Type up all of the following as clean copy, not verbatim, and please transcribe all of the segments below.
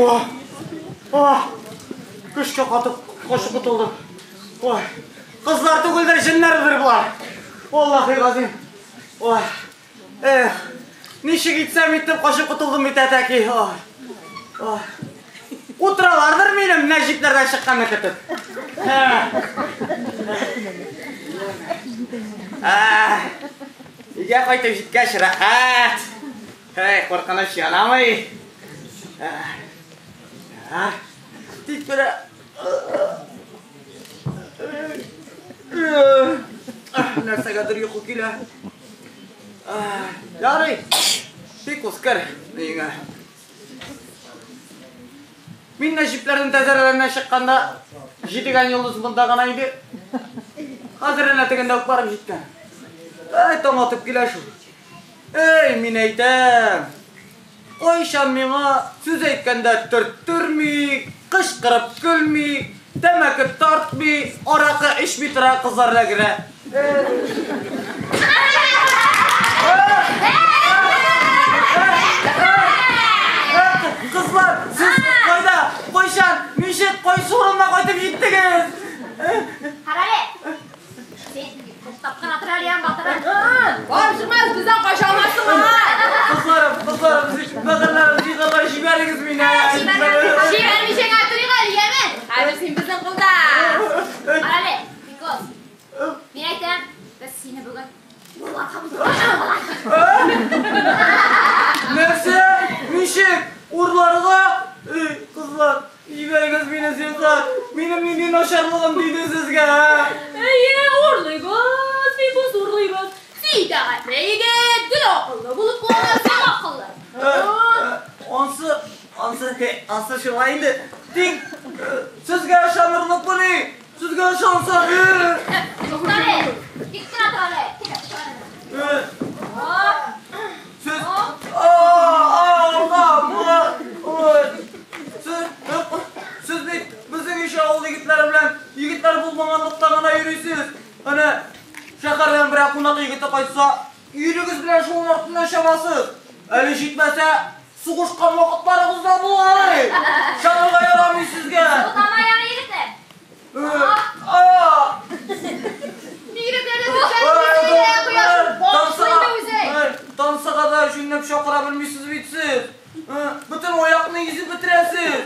О! О! Көчкә катып, качып котылдым. Ой! Кызлар түгелдер, җеннәрдер болар. Аллаһи газим. Ой! Эх! Ничек итсәм иттем, качып котылдым бит әтәки. Ой! Ой! Утыралардыр минем Нәҗипләрдән чыкканны көтеп. Өйгә кайтып җиткәч, рәхәт. Һәй, куркыныч янамый. Тик менә нәрсәгәдер йокы килә. Ярый, бик үскер өеңә. Мин Нәҗипләрнең тәзәрәләреннән чыкканда җидегән йолдыз монда гына иде. Хәзер әнә тегендә үк барып җиткән. Әй, таң атып килә шул. Эй, мин әйтәм. Кайчан миңа сүз әйткәндә төрттерми, кычкырып көлми, тәмәке тартмый, аракы эчми тора кызлар эләгерә. Кызлар, сез кайда? Кайчан? Ничек? Кайсы урынга кайтып җиттегез? Карале. Син туктап кына тор әле, ян батырым. Барып чыкмас, бездән кача алмассың, ага. Кызларым, кызларым, бәгырьләрем, зинһар җибәрегез мине. Җибәрмичә генә торыйк әле, яме? Хәзер син безнең кулда. Карале, Пикос. Мин әйтәм, без сине бүген урларга булдык. Нәрсә? Ничек? Урларга? Эй, кызлар, җибәрегез мине зинһар. Минем нинди начарлыгым диде сезгә? Әйе, урлыйбыз, Пикос, урлыйбыз. Син итагатьле егет, гел акыллы булып каласың, акыллы. Ансы, ансы, ансы шулай инде. Тик сезгә ышанырлык бу ни? Сезгә ышансам, Туктале, тик тора тор әле. Сез, сез бит безнең ише авыл егетләре белән егетләр булмаганлыктан гына йөрисез. Әнә шәһәрдән берәр кунак егете кайтса, ирегез белән шуның артыннан чабасыз. Әле җитмәсә, сугышкан вакытларыгыз да булган. Чабырга ярамый сезгә. Тотама ягы егете. Бигрәкләр дә төпчән кояшым, башлый инде үзе. Тансыга да җүнләп чакыра белмисез бит сез. Бөтен аякны изеп бетерәсез.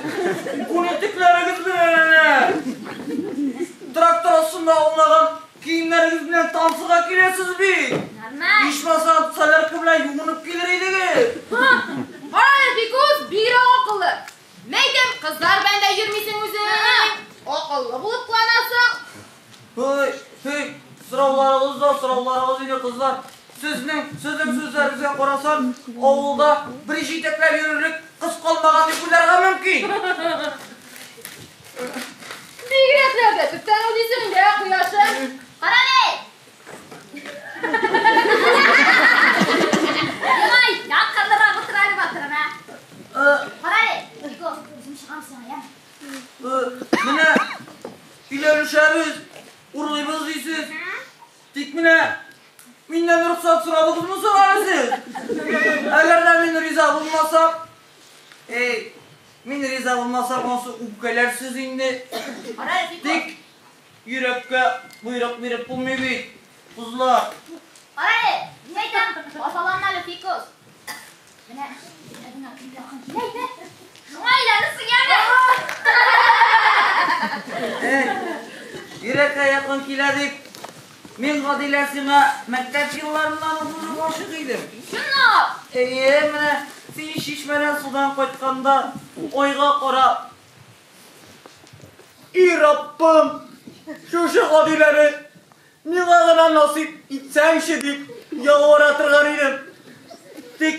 Күн итекләрегез белән әнә. Трактор астында аунаган киемнәрегез белән тансыга киләсез бит. Нормаль. Ичмасам, солярка белән юынып килер идегез. Карале, Пикус, бигрәк акыллы. Мәйтәм, кызлар белән дә йөрмисең үзең. Акыллы булып кыланасың. Һей, һей, сорауларыгыз да сорауларыгыз инде, кызлар. Сезнең, сезнең сүзләрегезгә карасам, авылда бер җитәкләп йөрерлек кыз калмаган дип уйларга мөмкин. Бигрәкләр дә төптән уйлыйсың инде, кояшым. Карале. Елай, якынрак утыр әле, батырым, ә. Карале, Пикос, үзем чыгам сиңа, яме. Менә өйләнешәбез, урлыйбыз дисез. Тик менә миннән рөхсәт сорадыгызмы соң әле сез? Әгәр дә мин риза булмасам, эй, мин риза булмасам, ансы үпкәләрсез инде. Карале, Пикос. Тик йөрәккә боерык биреп булмый бит, кызлар. Карале, мин әйтәм, асаланма әле, Пикос. Менә йөрәгеңә кем якын килә иде, шуңа өйләнерсең, яме. Эй, йөрәккә якын килә дип, мин Гадилә сиңа мәктәп елларыннан ук гашыйк идем. Чынлап. Әйе, менә син чишмәдән судан кайтканда айга карап, И Раббым, шушы Гадиләне миңа гына насыйп итсәңче дип ялвара торган идем. Тик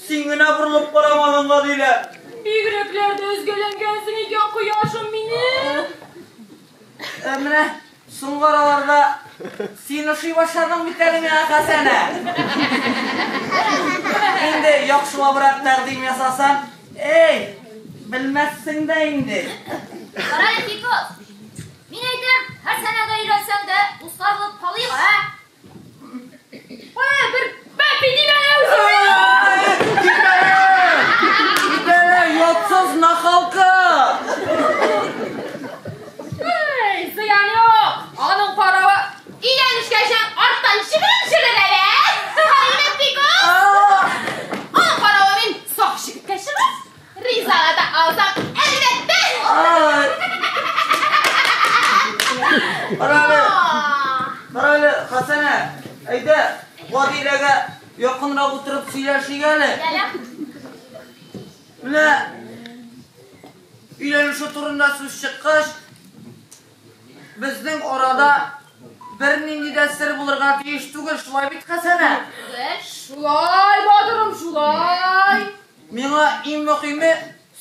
син генә борылып карамадың, Гадилә. Бигрәкләр дә өзгәләнгәнсең икән, кояшым минем. Ә менә соңгы араларда син ошый башладың бит әле миңа, Хәсәнә. Инде яхшылабрак тәкъдим ясасаң, эй, белмәссең дә инде. Карале, Пикос. Мин әйтәм, Хәсәнәгә өйләнсәң дә, дуслар булып калыйк, ә? Ой, бер бәпи димә әле үзеңә. Китәле! Китәле, ятсыз нахал Кара әле, кара әле, Хәсәнә, әйдә, Гадиләгә якынрак утырып сөйләшик әле. Менә өйләнешү турында сүз чыккач, безнең арада бернинди дә сер булырга тиеш түгел, шулай бит, Хәсәнә? Шулай, батырым, шулай. Миңа иң мөһиме,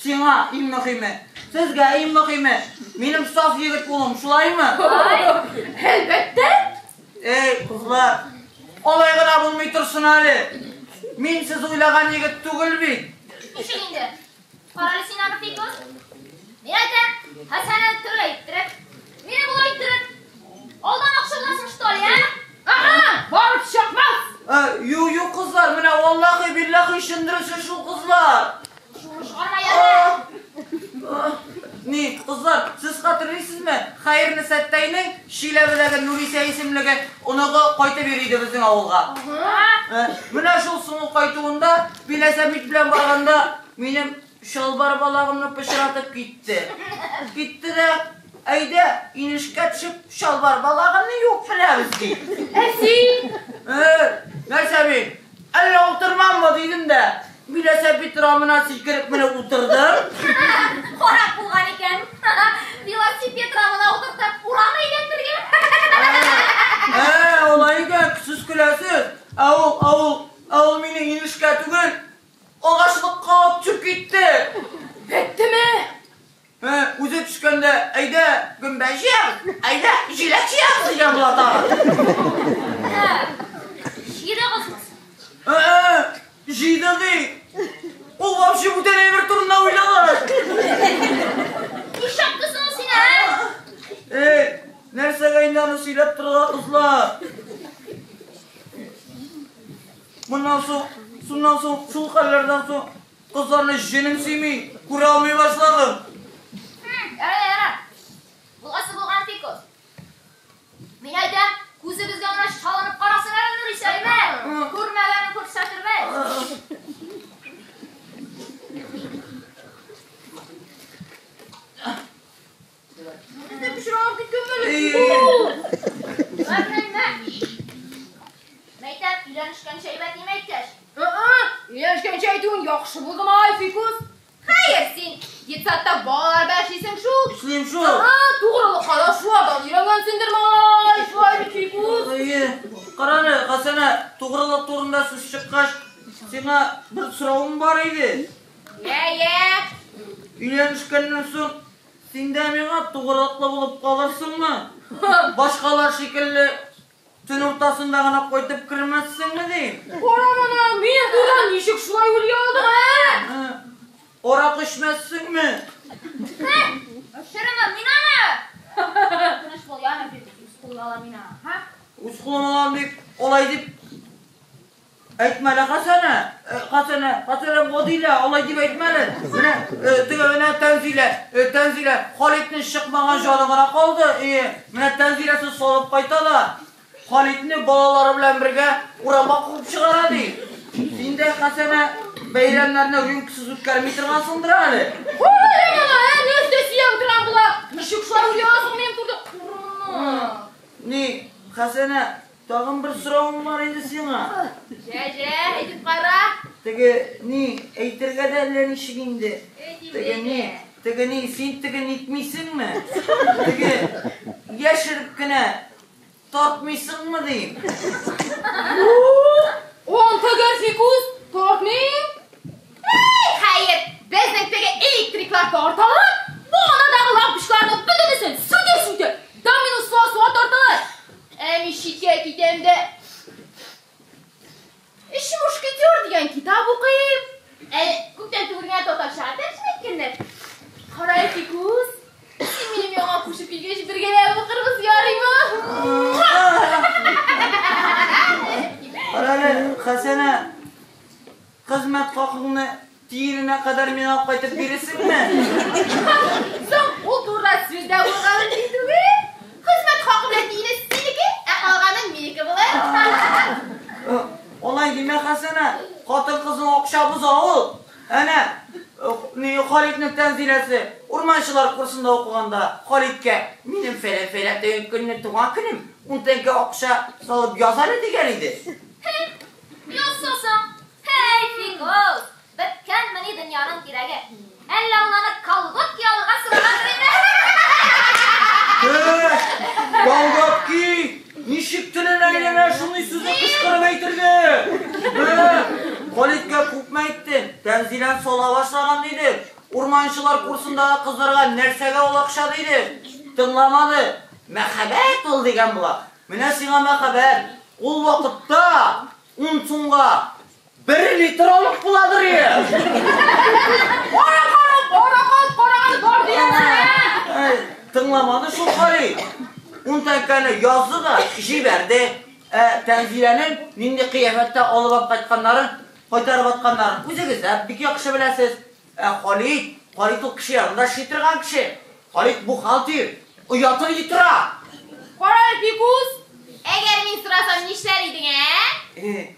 сиңа иң мөһиме, сезгә иң мөһиме, минем саф егет булуым, шулаймы? Әлбәттә. Эй, кызлар, алай гына булмый торсын әле. Мин сез уйлаган егет түгел бит. Ничек инде? Кара әле син аны, Фикус. Мин әйтәм, Хәсәнә төрле иттереп, мине болай иттереп, алдамакчы буласың, что ли, ә? Ага, барып чыкмас. Юк, юк, кызлар, менә валлахи, биллахи, чын дөресе шул, кызлар. Шуны чыгарма, яме. Ни, кызлар, сез хәтерлисезме? Хәернисәттәйнең Чиләбедәге Нурисә исемлеге оныгы кайтып йөри иде безнең авылга. Менә шул соңгы кайтуында велосипед белән барганда минем чалбар балагымны пычратып китте. Китте дә, әйдә, инешкә төшеп, чалбар балагымны юып менәбез, ди. Ә син? Нәрсә мин? Әллә утырмаммы дидем дә, велосипед рамына сикереп менеп утырдым. Харап булган икән. Велосипед рамына утыртып, урам әйләндергән. Алай икән, сез көләсез. Ә ул, ә ул, ә ул мине инешкә түгел, агачлыкка алып төшеп китте. Беттеме? Үзе төшкәндә, әйдә, гөмбә җыябыз, әйдә, җиләк җыябыз дигән була тагы. Җыйдыгызмы? Җыйды ди. Ул вообще бүтән әйбер турында уйлаган. Нишләп соң син, ә? Эй, нәрсәгә инде аны сөйләп торырга, кызлар? Моннан соң, шуннан соң, шул хәлләрдән соң кызларны җенем сөйми, күрә алмый башладым. Ярар, ярар. Буласы булган, Фикус. Мин әйтәм, күзебезгә генә чалынып карасын әле Нурисә, әйме? Күрмәгәнен күрсәтербез. Безне пычрап киткән әле. Мәйтәм, өйләнешкәнче әйбәт ниме әйткәч? Өйләнешкәнче әйтүең яхшы булды, малай, Фикус. Хәер, син детсадта балалар белән эшлисең шул. Эшлим шул. Ага, тугрылыкка да шулардан өйрәнгәнсеңдер, малай, шулай бит, Фикус. Әйе, кара әле, Хәсәнә, тугрылык турында сүз чыккач, сиңа бер соравым бар иде. Йә, йә. Өйләнешкәннән соң син дә миңа тугрылыклы булып калырсыңмы? Башкалар шикелле төн уртасында гына кайтып кермәссеңме, дим? Кара моны, минем турыда ничек шулай уйлый алдың, ә? Аракы эчмәссеңме? Эчәремме, мин аны! Тыныч бул, яме, Фикус, үз кулыма алам мин аны, ха? Үз кулыма алам дип, алай дип әйтмә әле, Хәсәнә. Хәсәнә, Хәсәнә, Гадилә, алай дип әйтмә әле. Менә, теге менә Тәнзилә, Тәнзилә, Халидның чыкмаган җаны гына калды. Менә Тәнзиләсе салып кайта да, Халидны балалары белән бергә урамга куып чыгара, ди. Син дә, Хәсәнә, бәйрәмнәрне рюмкасыз үткәрми торгансыңдыр әле. Кара моны, ә, нәрсә сөйләп утырган була? Ничек шулай уйлый аласың минем турыда? Курымны. Ни, Хәсәнә, тагын бер соравым бар иде сиңа. Җә, җә, әйтеп кара. Теге, ни, әйтергә дә әллә ничек инде. Теге ни, теге ни, син теге нитмисеңме? Теге, яшереп кенә тартмыйсыңмы, дим? Юк, он теге, Фикус, тартмыйм. Эй, хәер, безнең теге электриклар тарталар, бу анадагы лампочкаларның бөтенесен сүтә-сүтә, домино суа-суа тарталар. Ә мин читкә китәм дә, Өч мушкетер дигән китап укыйм. Әле күптән түгел генә татарчага тәрҗемә иткәннәр. Кара әле, Фикус, син минем янга күчеп килгәч, бергәләп укырбыз, ярыймы? Кара әле, Хәсәнә, хезмәт хакыңны тиененә кадәр миңа кайтып бирерсеңме? Соң, ул турыда сүз дә булырга мөмкин түгел. Хезмәт хакы белән тиене синеке, ә калганы минеке булыр. Алай димә, Хәсәнә, хатын-кызның акча боза ул. Әнә, ни, Халидның Тәнзиләсе. Урманчылар курсында укыганда Халидкә минем фәлән-фәлән дигән көнне туган көнем, ун тәңкә акча салып яз әле дигән иде. Язса соң, һәй, Фикус, беткәнмени дөньяның кирәге? Әллә ул аны колготки алырга сорагандыр инде? Колготки! Ничек теленә әйләнә шундый сүзне кычкырып әйтергә? Халидкә күпме әйттем, Тәнзилән сала башлаган диде. Урманчылар курсындагы кызларга нәрсәгә ул акча диде. Тыңламады. Мәхәббәт ул дигән була. Менә сиңа мәхәббәт. Ул вакытта 10 сумга 1 литр алып буладыр ие. Кара, кара, кара, кара, бар дигәнсең. Тыңламады шул Халид. 10 тәңкәне язды да җибәрде. Тәнзиләнең нинди кыяфәттә алып кайтканнарын, кайтарып атканнарын үзегез дә бик яхшы беләсез. Халид, Халид ул кеше янында эшли торган кеше. Халид бухгалтер, оятын йотыра. Кара, Фикус, әгәр мин сорасам, нишләр идең, ә?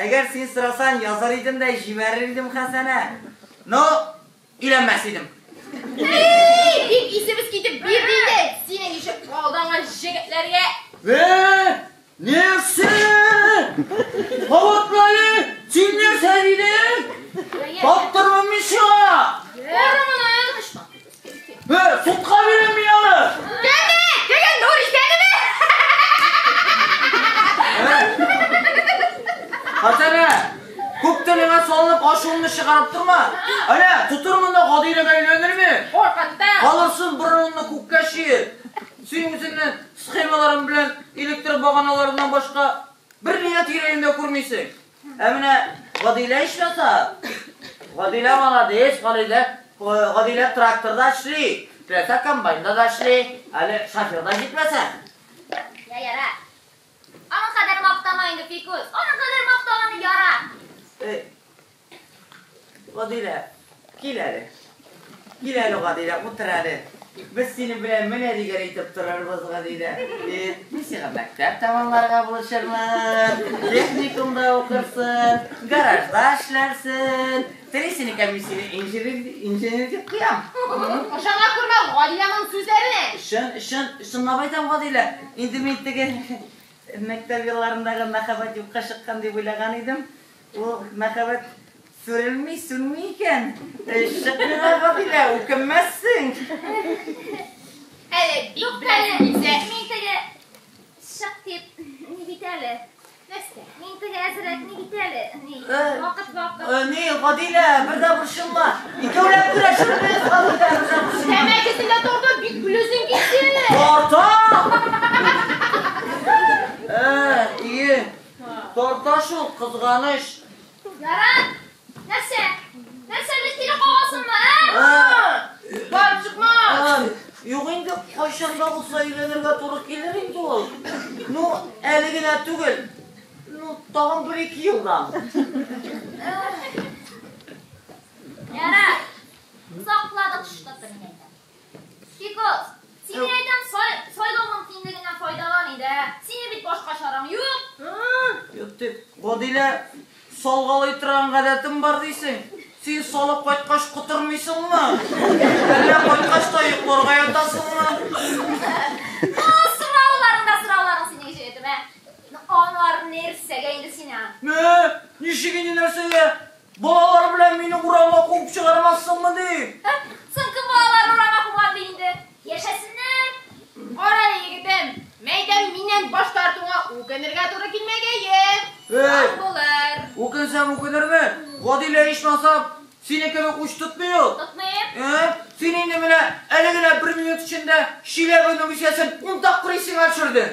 Әгәр син сорасаң, язар идем дә җибәрер идем Хәсәнә. Но өйләнмәс идем. Эй, бик исебез китеп бирде инде синең ише алданган җегетләргә. Нәрсә? Кабатла әле, син нәрсә дидең? Таптырмын мин сиңа. Кара моны. Судка бирәм мин аны. Кемне? Теге Нурисәнеме? Хәсәнә, күп телеңә салынып ачуыңны чыгарып торма. Әнә, тотырмын да Гадиләгә өйләнермен. Коркытты. Алырсың борыныңны күккә чөеп. Син үзеңне схемаларың белән электр баганаларыннан башка бер ни дә тирәюньдә күрмисең. Ә менә Гадилә ичмаса, Гадилә молодец, Гадилә тракторда эшли, теләсә комбайнда да эшли, әле шофер да җитмәсә. Я, яра. Аның кадәр мактама инде, Фикус. Аның кадәр мактаганы яра. Гадилә, кил әле. Кил әле, Гадилә, утыр әле. Без синең белән менә дигән итеп торырбыз, Гадилә. Мин сиңа мәктәп тәмамларга булышырмын, техникумда укырсың, гаражда эшләрсең. Телисең икән, мин сине инженер дип куям. Ышана күрмә Гадиләнең сүзләренә. Чын, чынлап әйтәм, Гадилә. Инде мин теге мәктәп елларындагы мәхәббәт юкка чыккан дип уйлаган идем. Ул мәхәббәт сүрелми, сүнми икән. Чык миңа, Гадилә, үкенмәссең. Әле бик беләсең килсә. Мин теге чык дип ни бит әле. Нәрсә? Мин теге әзрәк ни бит әле. Ни, вакыт, вакыт. Ни, Гадилә, бер дә борчылма. Икәүләп көрәшербез, Гадилә, бер дә борчылма. Тәмәкесен дә тартып, бик беләсең килсә. Тарта! Ие. Тарта шул, кызганыч. Ярар. Нәрсә? Нәрсә, әле кире кагасыңмы, ә? Барып чыкма. Юк инде, кайчан да булса өйләнергә туры килер инде ул. Ну, әле генә түгел. Ну, тагын 1-2 елдан. Ярар. Озакладык что-то мин әйтәм. Фикус, син мин әйтәм, сайлау мөмкинлегеннән файдалан иде. Синең бит башка чараң юк. Юк дип, Гадилә, салгалый торган гадәтем бар дисең. Син салып кайткач котырмыйсыңмы? Әллә кайткач та йокларга ятасыңмы? Сорауларың да сорауларың синең җегетем, ә? Анар нәрсәгә инде сиңа? Нә? Ничек инде нәрсәгә? Балалар белән мине урамга куып чыгармассыңмы дип? Соң кем балалар урамга куган ди инде? Яшәсеннәр. Кара әле, егетем, мәйдан миннән баш тартуыңа үкенергә туры килмәгәе. Эй! Булыр. Үкенсәм үкенермен. Гадилә ичмасам, сине кебек уч тотмый ул. Тотмыйм. Син инде менә әле генә бер минут эчендә Чиләбенең исәсен 10 тапкыр исеңә төшердең.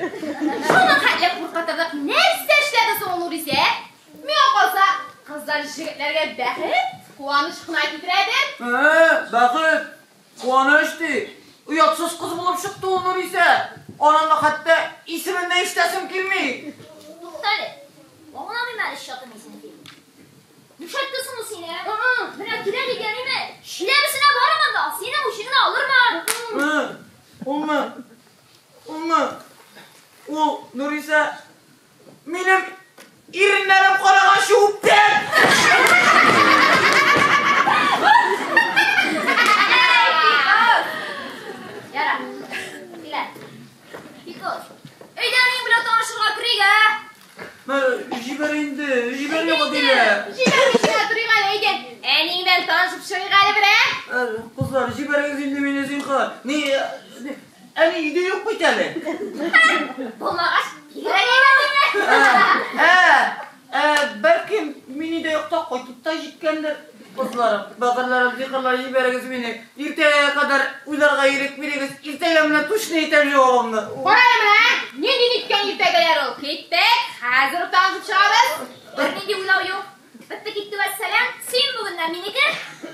Шуның хәтле куркытырлык нәрсә эшләде соң ул Нурисә? Миңа калса, кызлар җегетләргә бәхет, куаныч кына китерәдер. Бәхет, куаныч ди. Оятсыз кыз булып чыкты ул Нурисә. Ананы хәтта исемен дә ишетәсем килми. Туктале. Аңламыйм әле чатын исемен. Нишләтте соң ул сине? Менә кирәк икән име? Чиләбесенә барырмын да, синең учыңны алырмын. Улмы? Улмы? Ул Нурисә минем иреннәрем караганчы үпте. Әй, Җибәр, Гадилә. Җибәрмичә торыйк әле, әйдә. Әниең белән танышып чыгыйк әле бер, ә? Кызлар, җибәрегез инде мине, зинһар. Ни, әни өйдә юк бит әле. Булмагач, бигрәк әйбәт инде. Бәлки, мин өйдә юкта кайтып та җиткәндер. Кызларым, бәгырьләрем, зинһарлар, җибәрегез мине. Иртәгә кадәр уйларга ирек бирегез. Иртәгә менә точно әйтәм җавабымны. Кара әле менә, нинди ниткән иртәгәләр ул. Киттек, хәзер үк танышып чыгабыз. Бернинди уйлау юк. Бетте китте вәссәлам. Син бүгеннән минеке.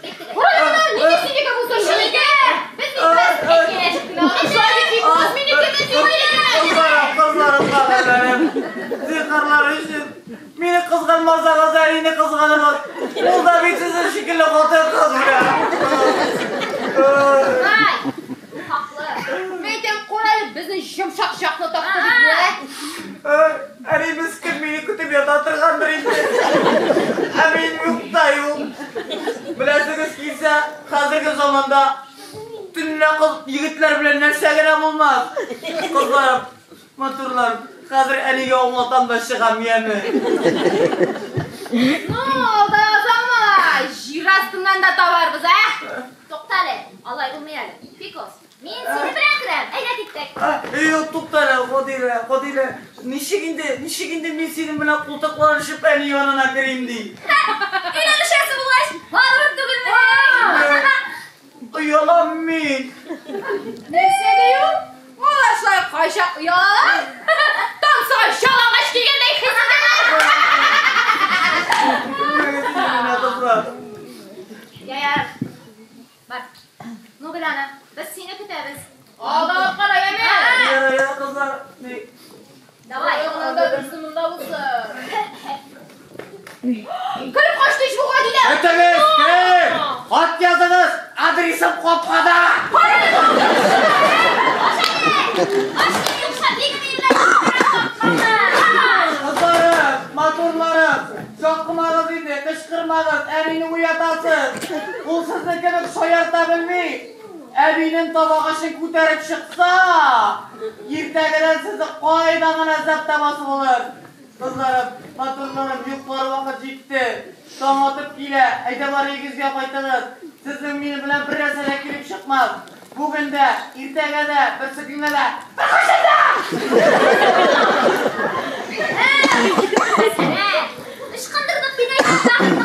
Киттек. Кара әле менә, нинди синеке булсын, минеке. Без бит без әкияләшеп кенә алдык. Шулай бит, Фикус, минеке, без минеке. Кызларым, кызларым, бәгырьләрем. Зинһарлар өчен. Мине кызганмасагыз, әнине кызганыгыз. Ул да бит сезнең шикелле хатын-кыз белән. Ай, хаклы. Мин әйтәм, кара әле, безнең йомшак чакны тапты бит бу, ә? Әни мескен мине көтеп ята торгандыр инде. Ә мин юк та юк. Беләсегез килсә, хәзерге заманда төнлә кыз егетләр белән нәрсә генә булмас. Кызларым, матурларым, хәзер әнигә аңлатам да чыгам, яме. Ну, алда язам, малай, җир астыннан да табарбыз, ә? Тукта әле, алай булмый әле. Фикус, мин сине белән керәм, әйдә киттек. Юк, тукта әле, Гадилә, Гадилә. Ничек инде, ничек инде мин синең белән култыкланышып әни янына керим ди? Өйләнешәсе булгач, барыбер түгелме? Оялам мин. Нәрсә ди ул? Алар шулай кайчак оялалар. Танцыга ялангач килгәндәй хис итәләр. Кызлар. Ярар. Бар. Ну, Гөлана, без сине көтәбез. Алдан кара, яме. Ярар, ярар, кызлар. Давай. Монда берсе монда булсын. Кереп качты ич бу Гадилә. Көтегез, кер! Хат языгыз, адресым капкада. Кызларым, матурларым, шакымагыз инде, кычкырмагыз, әнине уятасыз. Ул сезне кебек шаярта белми. Әбинең табагычын күтәреп чыкса, иртәгедән сезне кайда гына эзләп табасы булыр. Кызларым, матурларым, йоклар вакыт җитте. Таң атып килә, әйдә бар өегезгә кайтыгыз. Сезнең минем белән бер нәрсә дә килеп чыкмас. Бүген дә, иртәгә дә, берсе көнгә дә, беркайчан да! Ычкындырдык бит әйдә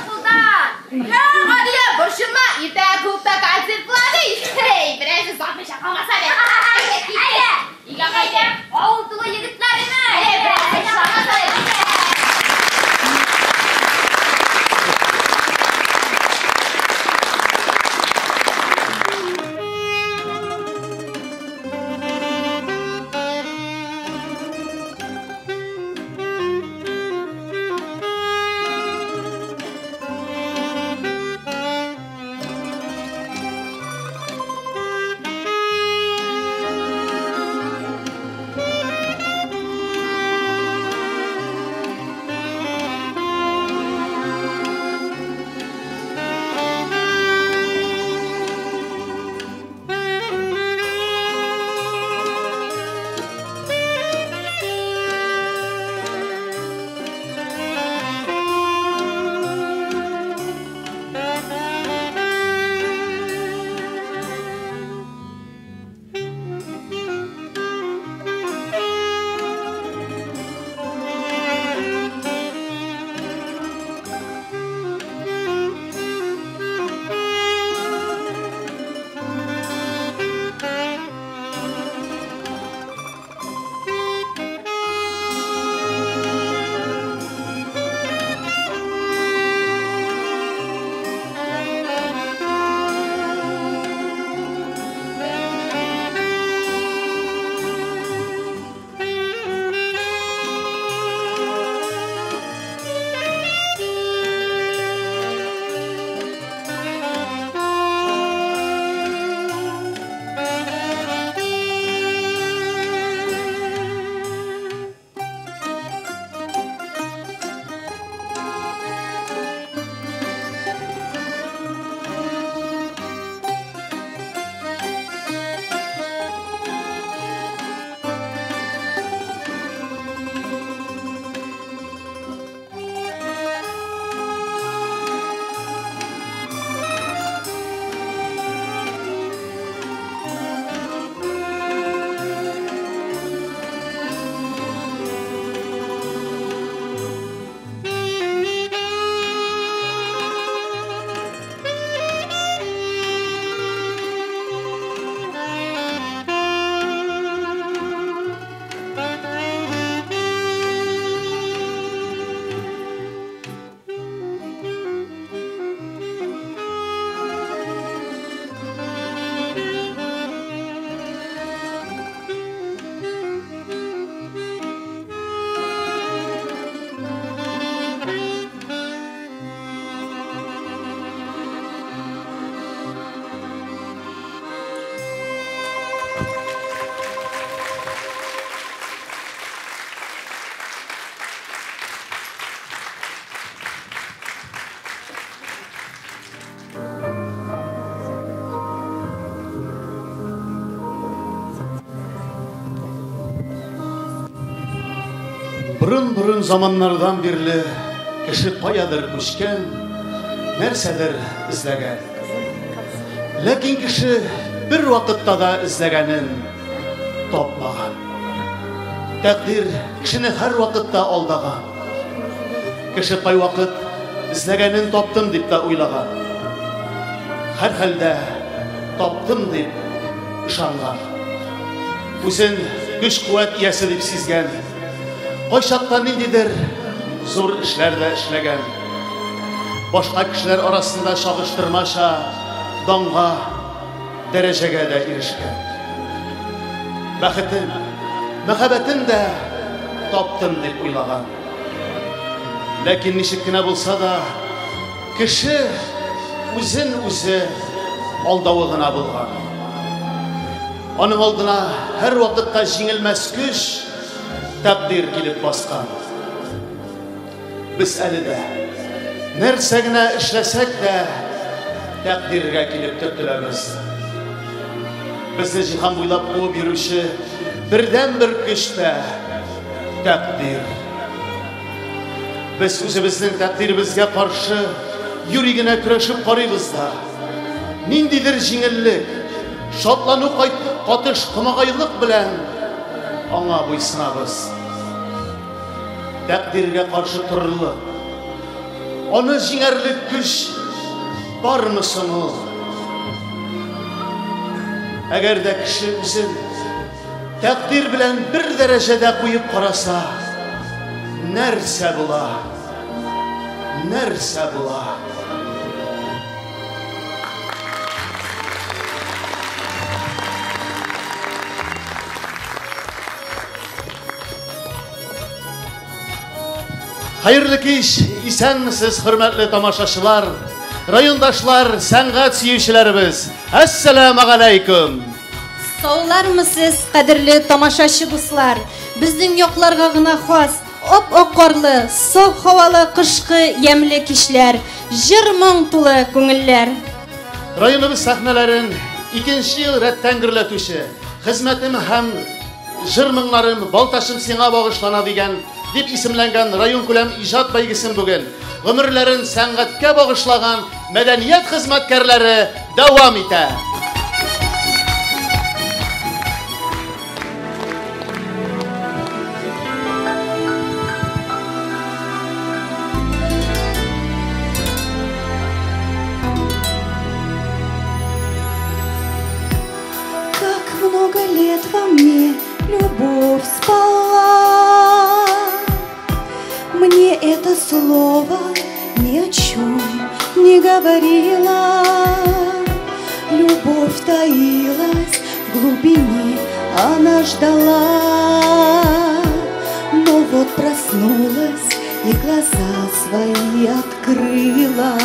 кулдан. Я, Гадилә, борчылма, иртәгә клубта концерт була ди. Эй, берәрсе сатмыйча калмаса әле. Әйдә, Өйгә кайтам. Авыл тулы егетләр име? Әйдә, берәрсе чыкмаса әле. Борын-борын заманнардан бирле кеше каядыр күчкән, нәрсәдер эзләгән. Ләкин кеше бер вакытта да эзләгәнен тапмаган. Тәкъдир кешене һәрвакытта алдаган. Кеше кайвакыт эзләгәнен таптым дип тә уйлаган. Һәрхәлдә таптым дип ышанган. Үзен көч-куәт иясе дип сизгән. Кайчакта ниндидер зур эшләр дә эшләгән. Башка кешеләр арасында чагыштырмача данга, дәрәҗәгә дә ирешкән. Бәхетен, мәхәббәтен дә таптым дип уйлаган. Ләкин ничек кенә булса да, кеше үзен үзе алдавы гына булган. Аның алдына һәрвакытта җиңелмәс көч, тәкъдир килеп баскан. Без әле дә нәрсә генә эшләсәк тә, тәкъдиргә килеп төртеләбез. Безне җиһан буйлап куып йөрүче бердәнбер көч тә тәкъдир. Без үзебезнең тәкъдиребезгә каршы юри генә көрәшеп карыйбыз да, ниндидер җиңеллек, шатлану катыш комагайлык белән аңа буйсынабыз. Тәкъдиргә каршы торырлык, аны җиңәрлек көч бармы соң ул? Әгәр дә кеше үзен тәкъдир белән бер дәрәҗәдә куеп караса, нәрсә була? Нәрсә була? Хәерле кич, исәнмесез, хөрмәтле тамашачылар, райондашлар, сәнгать сөючеләребез. Әссәламегаләйкүм. Саулармысыз, кадерле тамашачы дуслар. Безнең якларга гына хас ап-ак карлы, саф һавалы кышкы ямьле кичләр, җыр-моң тулы күңелләр. Районыбыз сәхнәләрен икенче ел рәттән гөрләтүче, хезмәтем һәм җыр-моңнарым Балтачым сиңа багышлана дигән дип исемләнгән районкүләм иҗат бәйгесен бүген гомерләрен сәнгатькә багышлаган мәдәният хезмәткәрләре дәвам итә. Как много лет во мне любовь спала, мне это слово ни о чем не говорила. Любовь таилась в глубине, она ждала. Но вот проснулась и глаза свои открыла.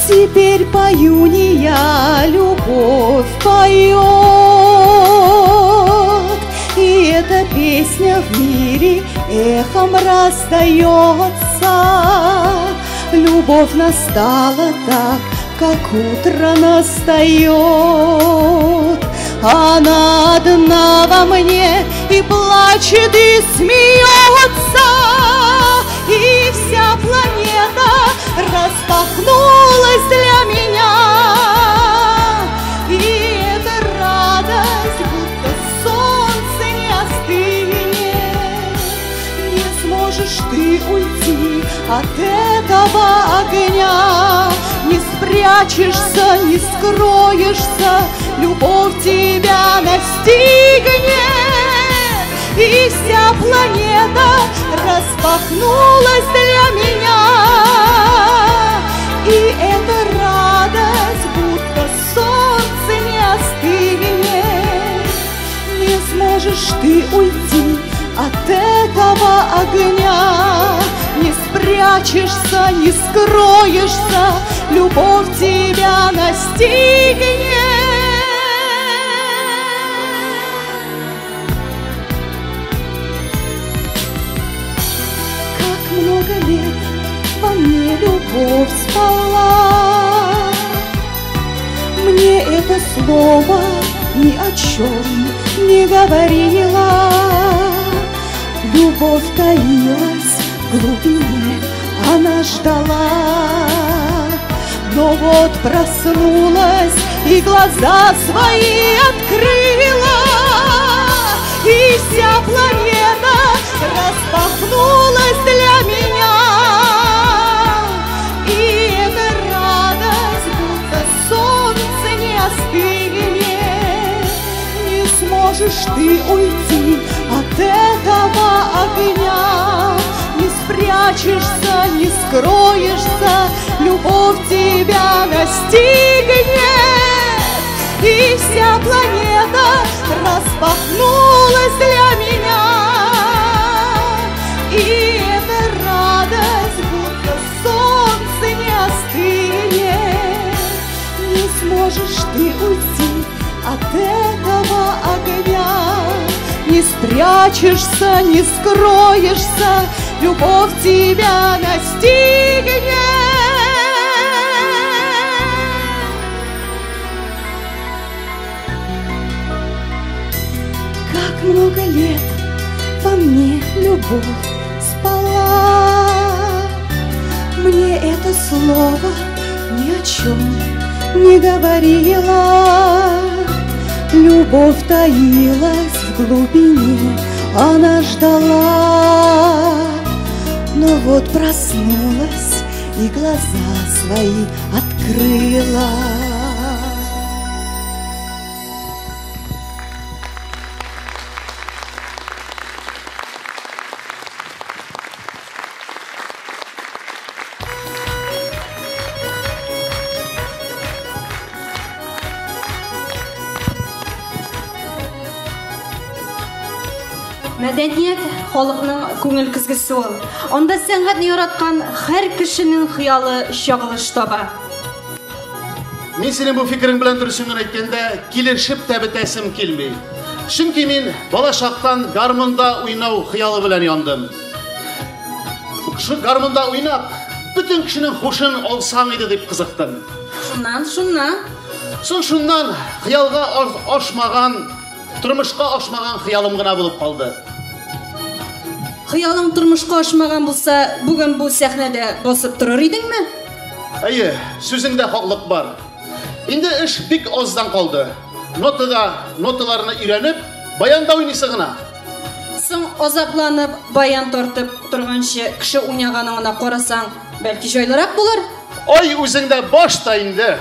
Теперь пою не я, любовь поет, и эта песня в мире эхом раздается. Любовь настала так, как утро настает. Она одна во мне и плачет, и смеется, и вся планета распахнулась для меня. И эта радость, будто солнце не остынет. Не сможешь ты уйти от этого огня, не спрячешься, не скроешься, любовь тебя настигнет. И вся планета распахнулась для меня. И эта радость, будто солнце не остынет. Не сможешь ты уйти от этого огня, не спрячешься, не скроешься, любовь тебя настигнет. Как много лет во мне любовь спала, мне это слово ни о чем не говорила. Любовь таилась в глубине, она ждала. Но вот проснулась и глаза свои открыла, и вся планета распахнулась для меня. И эта радость, будто солнце не остынет. Не сможешь ты уйти от этого огня, не спрячешься, не скроешься, любовь тебя настигнет. И вся планета распахнулась для меня. И эта радость, будто солнце не остынет. Не сможешь ты уйти от этого огня, не спрячешься, не скроешься, любовь тебя настигнет. Как много лет во мне любовь спала, мне это слово ни о чем не говорила. Любовь таилась в глубине, она ждала. Но вот проснулась и глаза свои открыла. Мәдәният халыкның күңел көзгесе ул. Анда сәнгатьне яраткан һәр кешенең хыялы чагылыш таба. Мин синең бу фикерең белән дөресен генә әйткәндә килешеп тә бетәсем килми. Чөнки мин бала чактан гармунда уйнау хыялы белән яндым. Шул гармунда уйнап, бөтен кешенең хушын алсаң иде дип кызыктым. Шуннан, шуннан. Соң шуннан хыялга ашмаган, тормышка ашмаган хыялым гына булып калды. Хыялың тормышка ашмаган булса, бүген бу сәхнәдә басып торыр идеңме? Әйе, сүзеңдә хаклык бар. Инде эш бик аздан калды. Нотада, ноталарны өйрәнеп, баянда уйныйсы гына. Соң азапланып, баян тартып торганчы, кеше уйнаганыңа карасаң, бәлки җайлырак булыр? Ай, үзеңдә баш та инде.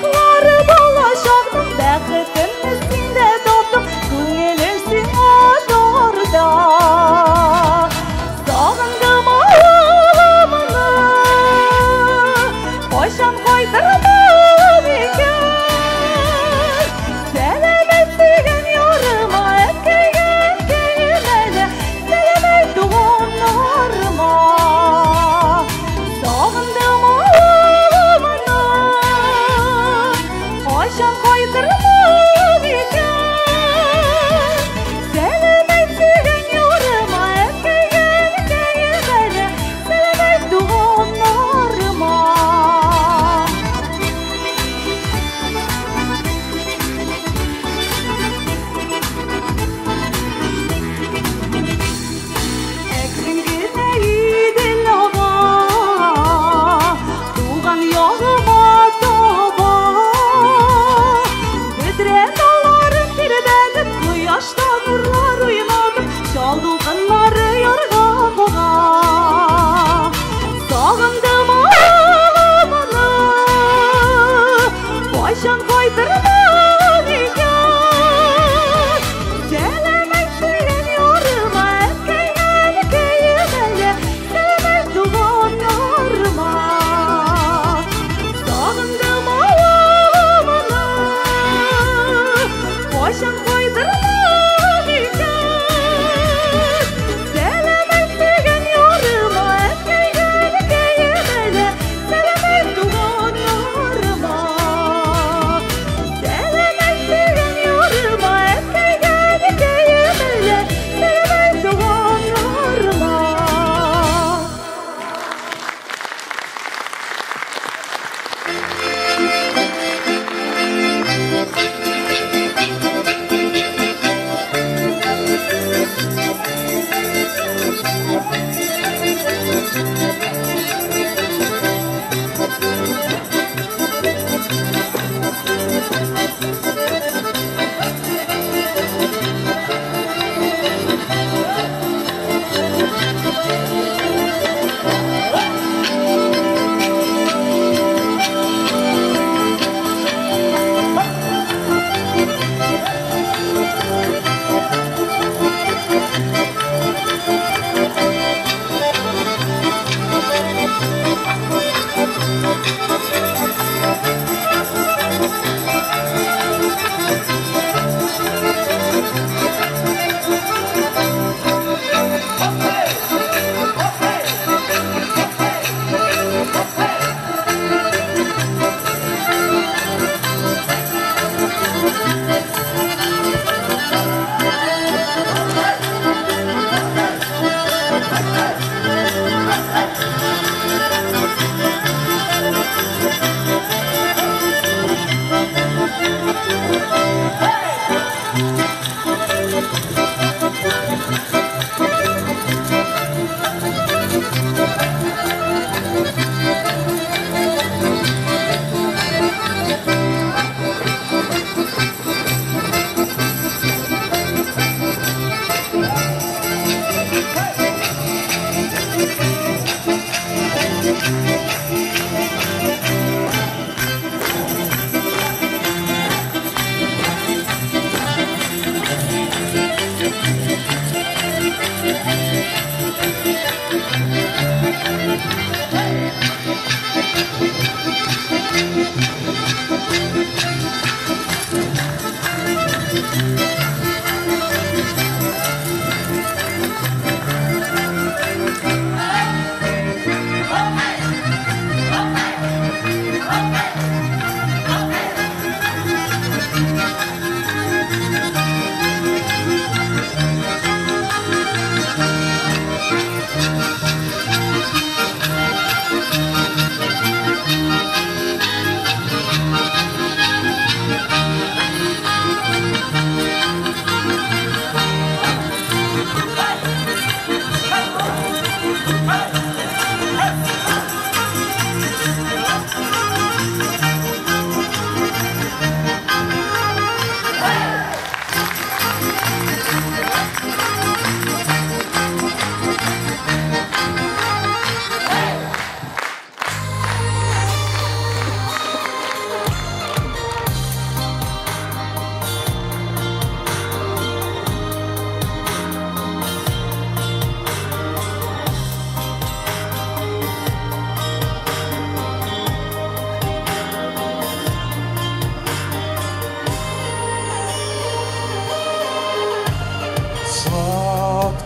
Шатлыклары балачакның, бәхетемне синдә таптым, күңелем сиңа тарта. Сагындым авылымны, кайчан кайтырмын икән? Сәлам әйт сөйгән ярыма, әткәйгә, әнкәемә дә, сәлам әйт туганнарыма. Сагындым авылымны, кайчан кайтырмын икән? Сәлам әйт сөйгән ярыма, әткәйгә, әнкәемә дә, сәлам әйт туганнарыма. Әкрен генә Идел ага, туган ягыма таба. Бөдрә талларын тирбәтеп, кояшта нурлар уйнатып, чал дулкыннары ярга кага. Сагындым авылымны, кайчан кайтырмын икән? Сәлам әйт сөйгән ярыма, әткәйгә, әнкәемә дә, сәлам әйт туганнарыма. Сагындым авылымны, кайчан кайтырмын икән? Сәлам әйт сөйгән ярыма, әткәйгә, әнкәемә дә, сәлам әйт туганнарыма. Сәлам әйт сөйгән ярыма, әткәйгә, әнкәемә дә, сәлам әйт туганнарыма. Thank you.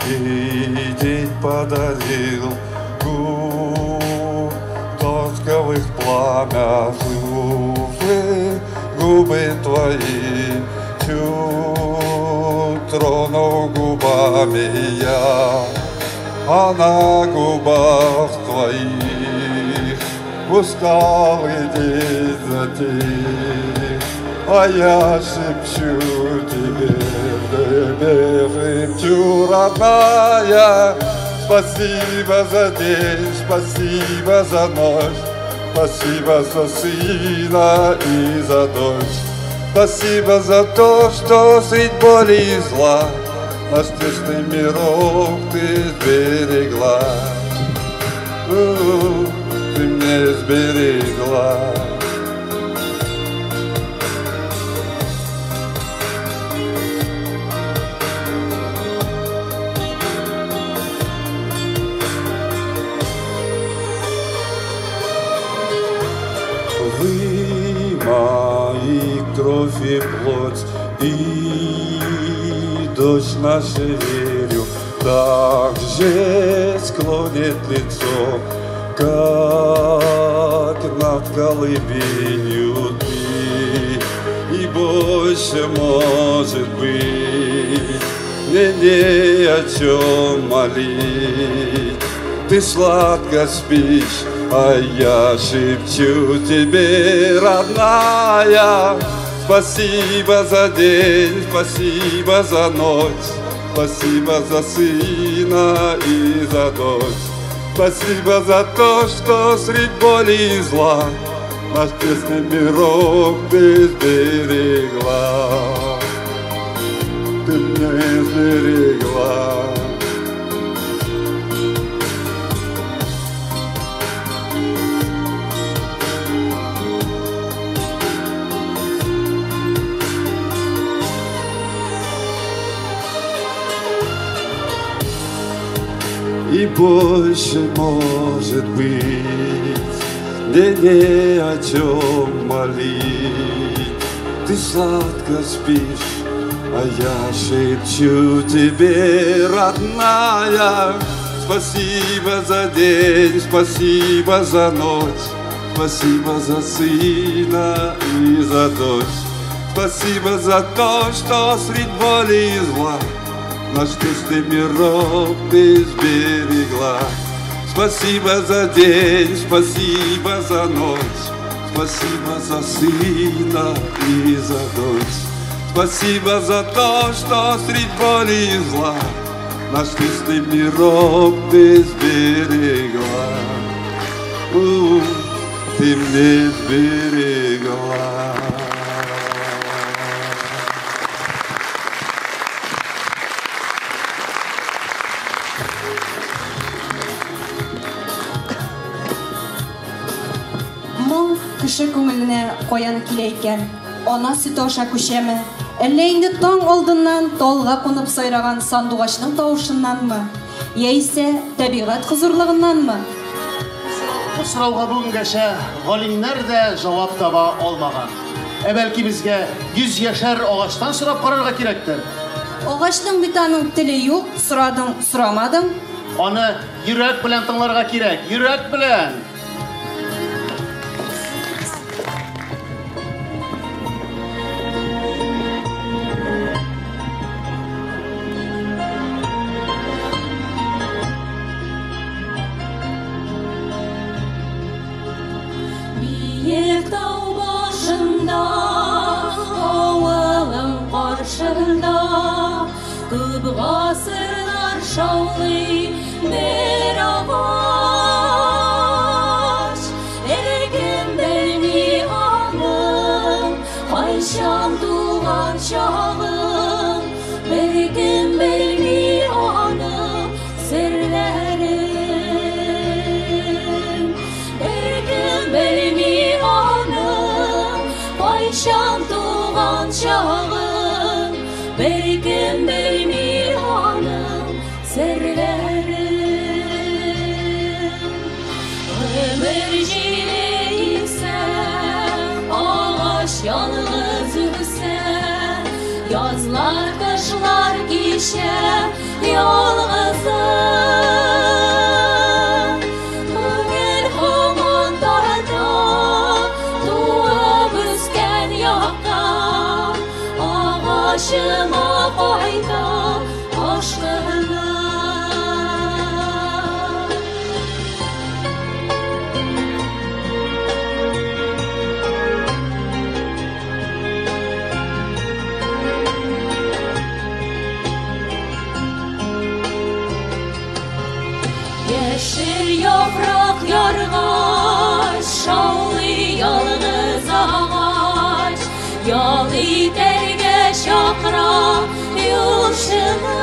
И день подарил губ тосковых пламя, губы, губы твои чуть тронул губами я, а на губах твоих усталый день затих, а я шепчу тебе, тебе шепчу, родная, спасибо за день, спасибо за ночь, спасибо за сына и за дочь, спасибо за то, что средь боли и зла наш тесный мирок ты сберегла, ты мне сберегла. Вы мои кровь и плоть, и дочь наша, верю, так же склонит лицо, как над колыбелью ты. И больше, может быть, мне не о чем молить. Ты сладко спишь, а я шепчу тебе, родная, спасибо за день, спасибо за ночь, спасибо за сына и за дочь, спасибо за то, что средь боли и зла наш тесный мирок ты сберегла, ты мне сберегла. И больше, может быть, мне не о чем молить. Ты сладко спишь, а я шепчу тебе, родная, спасибо за день, спасибо за ночь, спасибо за сына и за дочь, спасибо за то, что средь боли и зла наш тесный мирок ты сберегла. Спасибо за день, спасибо за ночь, спасибо за сына и за дочь, спасибо за то, что средь боли и зла наш тесный мирок ты сберегла. Ты мне сберегла. Кеше күңеленә каян килә икән? Ана сөте аша күчәме? Әллә инде таң алдыннан талга кунып сайраган сандугачның тавышыннанмы? Яисә табигать хозурлыгыннанмы? Бу сорауга бүгенгәчә галимнәр дә җавап таба алмаган. Ә бәлки безгә 100 яшәр агачтан сорап карарга кирәктер? Агачның бит аның теле юк, сорадың, сорамадың. Аны йөрәк белән тыңларга кирәк, йөрәк белән. Күп гасырлар шаулый бер агач, Беркем белми аның кайчан туган чагын, Беркем белми аның серләрен, Беркем белми аның кайчан туган чагын, Беркем белми аның серләрен. Гомер җиле исә, агач ялгыз үсә, Язлар, кышлар кичә. Күчәм ялгызым. Күңел һаман тарта туып үскән якка, агачыма кайта ашкына. Яшел яфрак яргач, шаулый ялгыз агач, ял итәргә чакыра юлчыны.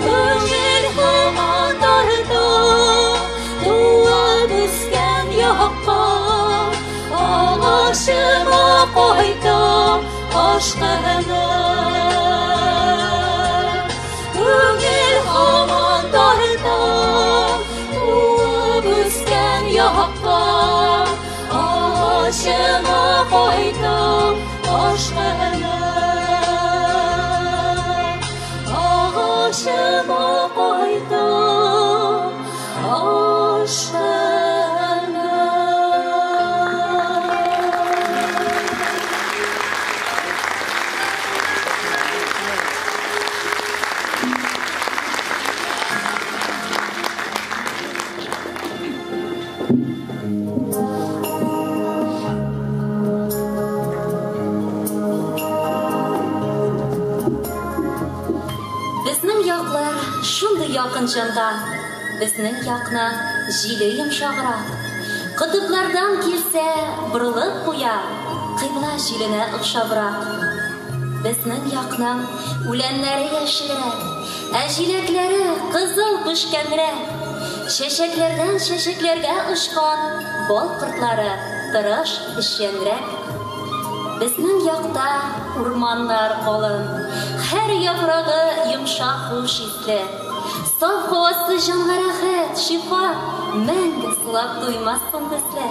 Күңел һаман тарта туып үскән якка, агачыма кайта ашкына. Күңел һаман тарта туып үскән якка, агачыма кайта ашкына. Агачыма кайта ашкына. Безнең яклар шундый якын җанга, безнең якны җиле йомшаграк. Котыплардан килсә, борылып куя, кыйбла җиленә охшабрак. Безнең якның үләннәре яшелрәк, ә җиләкләре кызыл пешкәнрәк. Чәчәкләрдән чәчәкләргә очкан бал кортлары тырыш, эшчәнрәк. Безнең якта урманнар калын, һәр яфрагы йомшак хуш исле. Саф һавасы җанга рәхәт, шифа, мәңге сулап туймассың төсле.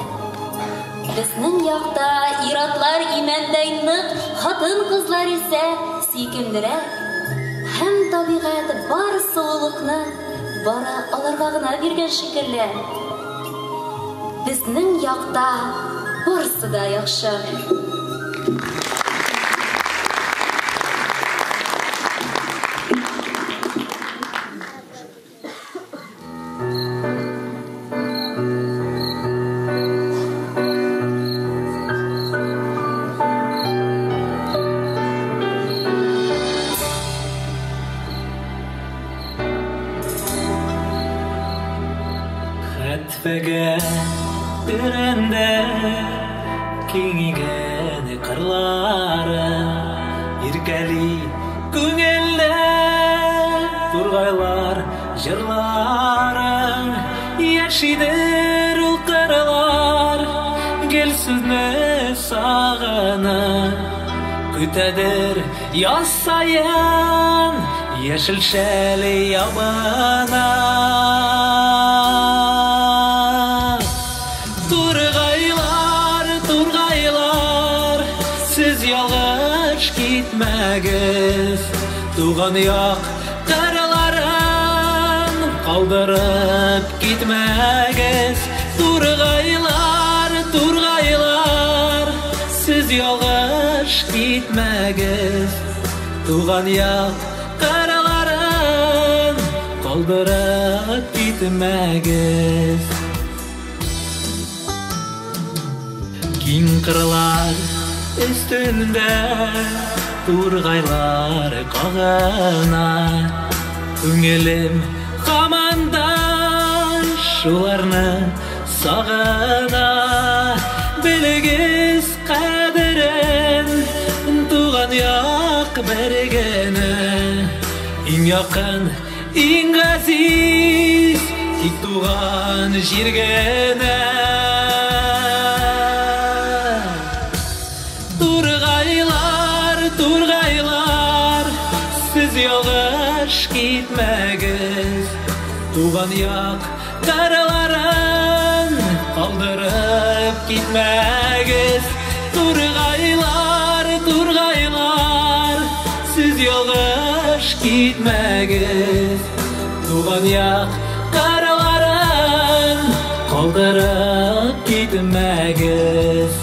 Безнең якта ир-атлар имәндәй нык, хатын-кызлар исә сөйкемлерәк. Һәм табигать бар сылулыкны бары аларга гына биргән шикелле. Безнең якта барысы да яхшы. Хәтфәгә төрендә киңәйгән кырлары, иркәли күңелдә тургайлар җырлары. Яшидер ул кырлар, гел сезне сагына, көтәдер яз саен яшел шәле ябына. Тургайлар, тургайлар, сез ялгыш китмәгез, туган як кырларын калдырып китмәгез. Тургайлар, тургайлар, сез ялгыш китмәгез, туган як кырларын калдырып китмәгез. Киң кырлар өстендә тургайлар кагына, күңелем һаман да шуларны сагына. Белегез кадерен туган як бергене, иң якын, иң газиз тик туган җир генә. Тургайлар, тургайлар, сез ялгыш китмәгез, туган як кырларын калдырып китмәгез. Тургайлар, тургайлар, сез китмәгез, туган як кырларын калдырып китмәгез.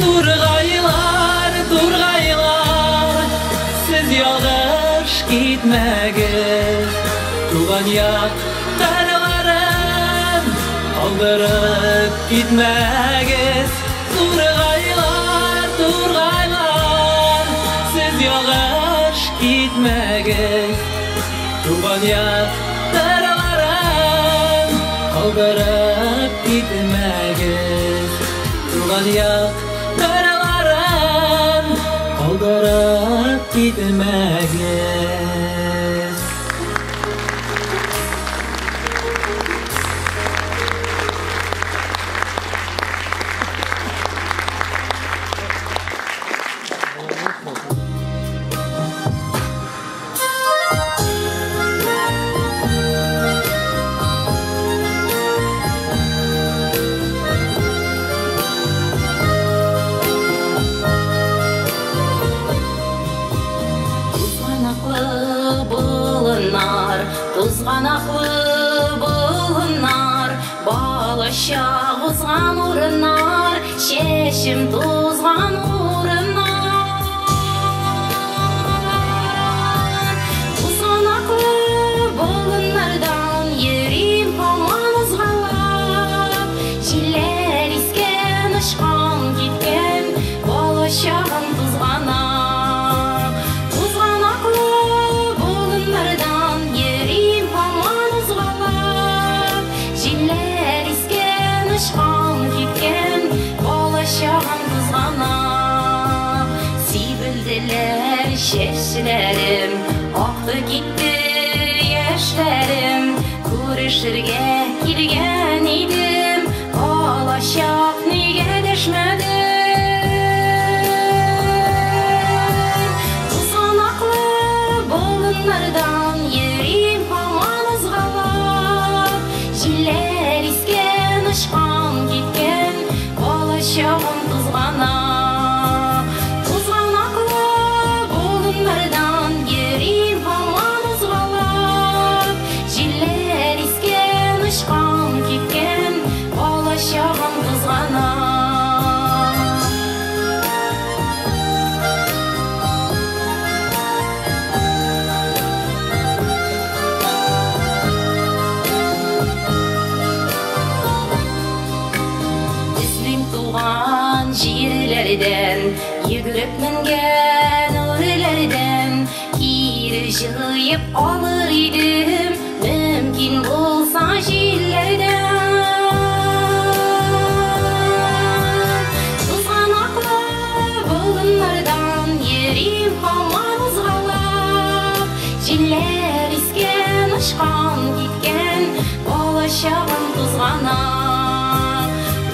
Тургайлар, тургайлар, сез ялгыш китмәгез, туган як кырларын калдырып китмәгез. Тургайлар, тургайлар, сез ялгыш китмәгез, туган як кырларын калдырып китмәгез. Туган як кырларын калдырып китмәгез. Тузганаклы болыннар, балачак узган урыннар, чәчем тузган урыннар. Тузганаклы болыннардан йөрим һаман узгалап, җилләр искән, очкан киткән, балачагым тузгана. Тузганаклы болыннардан йөрим һаман узгалап, җилләр искән, очкан киткән, балачагым тузгана. Сибелделәр чәчләрем, акты китте яшьләрем, күрешергә килгән идем, балачак нигә дәшмәдең? Тузганаклы болыннардан йөрим һаман узгалап, җилләр искән, очкан киткән, балачагым тузгана. Тузганаклы болыннардан йөрим һаман узгалап, җилләр искән, очкан киткән, балачагым тузгана. Эзлим туган җирләрдән, йөгереп менгән үрләрдән, кире җыеп алыр идем, мөмкин булса җилләрдән. Тузганаклы болыннардан йөрим һаман узгалап, җилләр искән, очкан киткән, балачагым тузгана.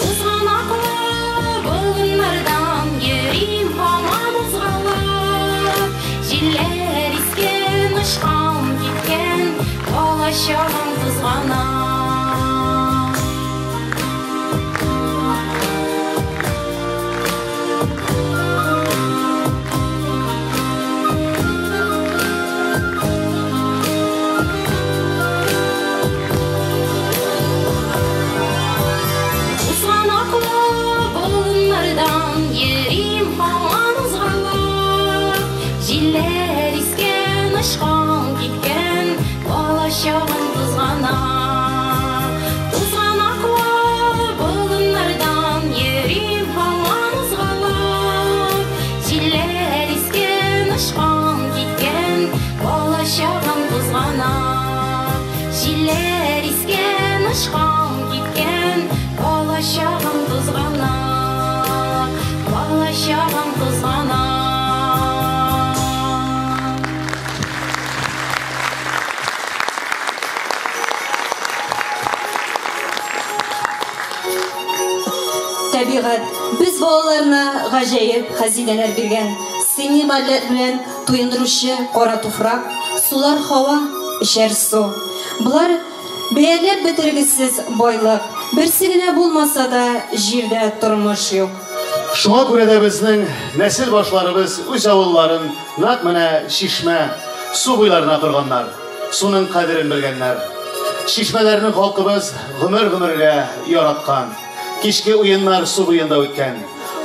Тузганаклы болыннардан йөрим һаман узгалап, җилләр искән, очкан киткән, балачагым тузгана. Тузганаклы болыннардан йөрим һаман узгалап, җилләр искән, очкан киткән, балачагым тузгана. Тузганаклы болыннардан йөрим һаман узгалап, җилләр искән, очкан киткән, балачагым тузгана. Җилләр искән, очкан киткән, балачагым тузгана. Балачагым Табигать без балаларына гаҗәеп хәзинәләр биргән. Сыйни матдәләр белән туендыручы кара туфрак, сулар һава, эчәр су. Болар бәяләп бетергесез байлык. Берсе генә булмаса да җирдә тормыш юк. Шуңа күрә дә безнең нәсел башларыбыз үз авылларын нәкъ менә чишмә, су буйларына корганнар. Суның кадерен белгәннәр. Чишмәләрне халкыбыз гомер-гомергә яраткан. Кичке уеннар су буенда үткән.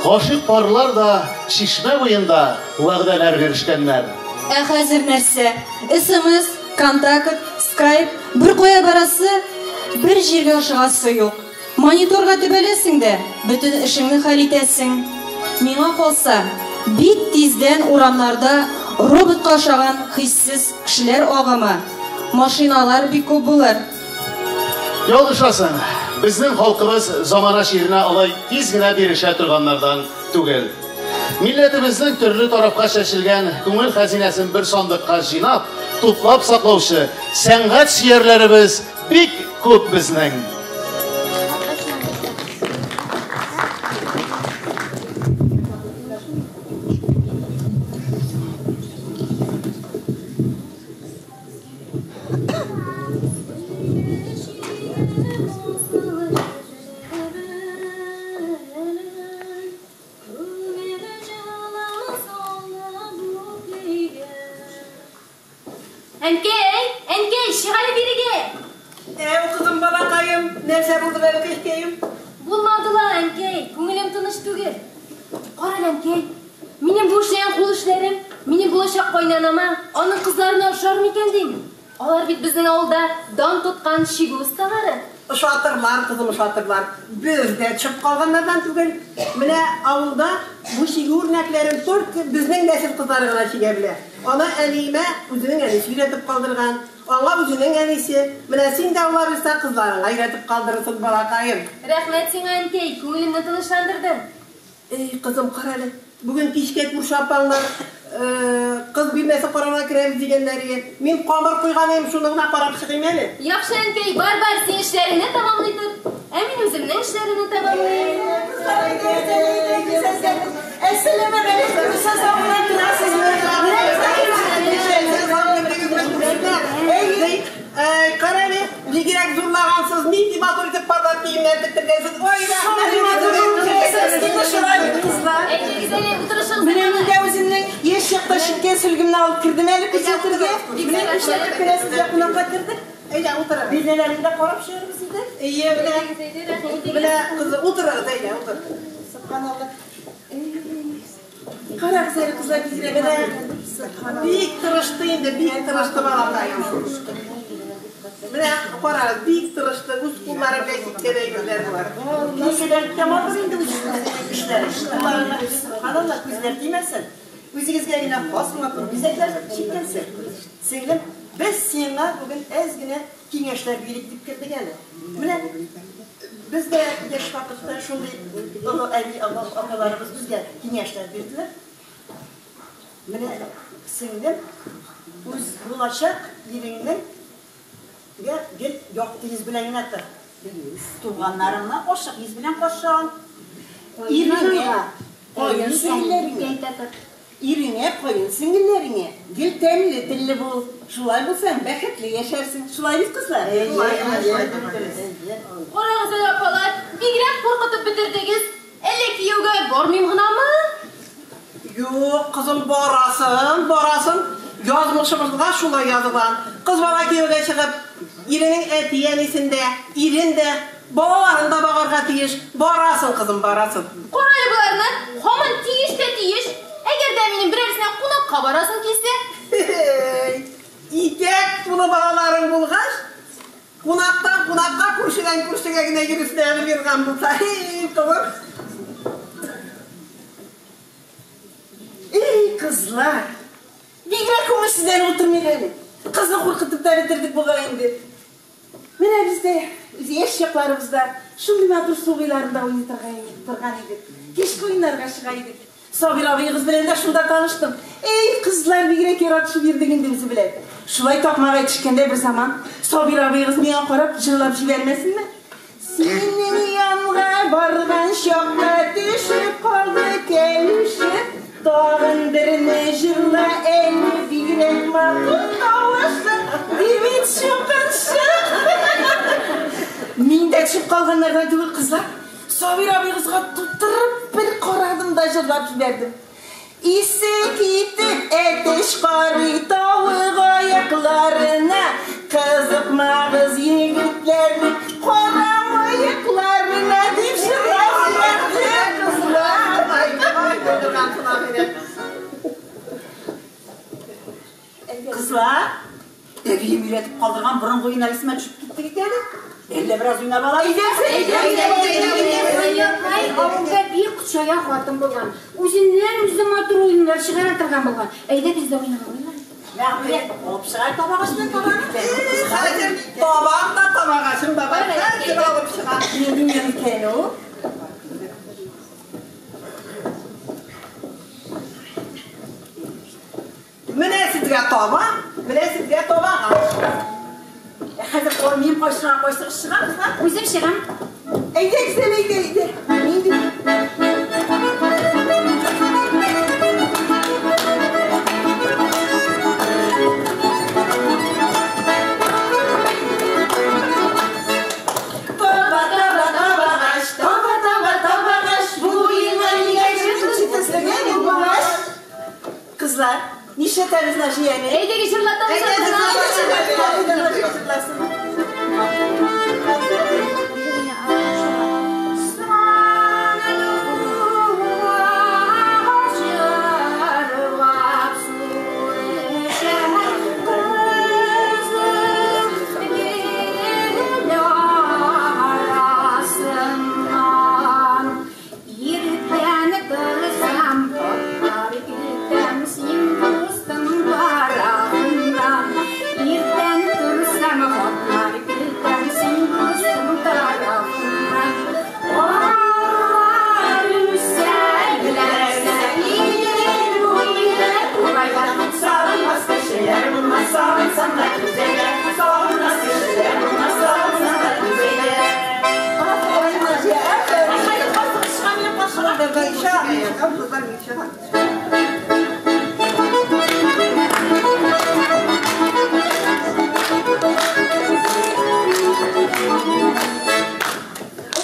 Гашыйк парлар да чишмә буенда вәгъдәләр бирешкәннәр. Ә хәзер нәрсә? СМС, контакт, скайп, бер кая барасы, бер җиргә ашыгасы юк. Мониторга төбәләсең дә, бөтен эшеңне хәл итәсең. Миңа калса, бик тиздән урамнарда роботка охшаган хиссез кешеләр агымы, машиналар бик күп булыр. Ялгышасың. Безнең халкыбыз замана чиренә алай тиз генә бирешә торганнардан түгел. Милләтебезнең төрле тарафка чәчелгән күңел хәзинәсен бер сандыкка җыйнап, туплап саклаучы сәнгать сөярләребез бик күп безнең. Әнкәй, әнкәй, чык әле бирегә. Әй, кызым, балакаем, нәрсә булды бәбекәйкәем? Булмады ла, әнкәй, күңелем тыныч түгел. Кара әле, әнкәй, минем бу эшләгән кул эшләрем, минем булачак кайнанама, аның кызларына ошар микән дим. Алар бит безнең авылда дан тоткан чигү осталары. Ошатырлар, кызым, ошатырлар. Без дә төшеп калганнардан түгел. Менә авылда бу чигү үрнәкләрен только безнең нәсел кызлары гына чигә белә. Аны әниемә үзенең әнисе өйрәтеп калдырган, аңа үзенең әнисе. Менә син дә Алла бирсә кызларыңа өйрәтеп калдырырсың, балакаем. Рәхмәт сиңа, әнкәй, күңелемне тынычландырдың. Эй, кызым, кара әле. Бүген кичкә күрше апаңнар кыз бирнәсе карарга керәбез дигәннәр иде. Мин камыр куйган идем, шуны гына карап чыгыйм әле. Яхшы, әнкәй, бар, бар, син эшләреңне тәмамлый тор. Ә мин үземнең эшләремне тәмамлыйм. Әссәламегаләйкүм, сез авылдан торасызмы? Әй, кара әле, бигрәк зурлагансыз, нинди матур итеп парлап киемнәр тектергәнсез. Ой, рәхмәт. Әйдәгез әле, утырышыгыз. Менә мин дә үземнең яшь чакта чиккән сөлгемне алып кердем әле күрсәтергә. Менә нишләтеп кенә сезгә кунакка кердек. Әйдә, утырыгыз. Бирнәләрне дә карап чыгарбыз иде. Әйе, менә. Менә, кызы, утырыгыз, әйдә, утыр. Субханалла. Карагыз әле, кызлар, бигрәк. Менә бик тырышты инде, бик тырышты балакаем. Менә карагыз, бик тырышты, үз куллары белән чиккән әйберләр болар. Ничәләр тәмамдыр инде үз эшләре. Кулларына, субханалла, күзләр тимәсен. Үзегезгә генә хас матур бизәкләр чиккәнсең. Сеңлем, без сиңа бүген әз генә киңәшләр бирик дип кердек әле. Менә без дә яшь вакытта шундый олы әби апаларыбыз безгә киңәшләр бирделәр. Менә сеңлем, үз булачак иреңнең гел якты йөз белән генә тор. Туганнарыңны ачык йөз белән каршы ал. Иреңә, каен сеңелләреңә, иреңә, каен сеңелләреңә гел тәмле телле бул. Шулай булсаң, бәхетле яшәрсең. Шулай бит, кызлар? Карагыз әле, апалар, бигрәк куркытып бетердегез. Әллә кияүгә бармыйм гынамы? Юк, кызым, барасың, барасың. Язмышыбызга шулай язылган. Кыз бала кияүгә чыгып, иренең әти-әнисен дә, ирен дә, балаларын да багарга тиеш. Барасың, кызым, барасың. Кара әле боларны, һаман тиеш тә тиеш. Әгәр дә минем берәрсенә кунакка барасың килсә? Итәк тулы балаларың булгач, кунактан кунакка, күршедән күршегә генә йөресенә биргән булса, эй, кызым. Эй, кызлар, бигрәк күңелсезләнеп утырмыйк әле. Кызны куркытып та бетердек бугай инде. Менә без дә үз яшь чакларыбызда шундый матур су буйларында уйный торган идек. Кичке уеннарга чыга идек. Сабир абыегыз белән дә шунда таныштым. Эй, кызлар, бигрәк яратышып йөрдек инде үзе белән. Шулай такмак әйтешкәндә бер заман Сабир абыегыз миңа карап җырлап җибәрмәсенме? Синең янга барган чакта калганнардан түгел, кызлар. Сабир абыйгызга тутырып бер карадым да җырлап җибәрдем. Исе китеп әтәч карый тавык аякларына, кызыкмагыз егетләрнең кара мыекларына дип җырлап җибәрдем, кызлар. Кызлар, әбием өйрәтеп калдырган борынгы уеннар исемә төшеп китте бит әле. Әллә бераз уйнап алайык? Әй, авылда бик чая хатын булган. Үзеннән үзе матур уеннар чыгара торган булган. Әйдә без дә уйнап алыйк. Мәгъмүрә, алып чыгар табагачны табаны. Хәзер табак та табагачын бабай хәзер алып чыга. Нинди микән ул? Менә сезгә таба, менә сезгә табагач. Хәзер мин кайсыга кайсыгыз чыга, кызлар? Үзем чыгам. Әйдә, Гүзәл, әйдә, әйдә. Нинди? Таба, таба, табагач, таба, таба, табагач, бу уенга нигә җитезлеген булмагач. Кызлар, нишләтәбез Наҗияне? Әйдәгез җырлатабыз. Әйдә, әйдә, җырласын.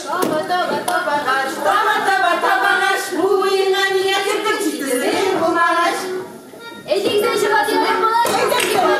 Таба, таба, табагач, таба, таба, табагач, бу уенга нигә кердек, җитезлеген булмагач. Әйдәгез җырлатып алыйк. Әйдә,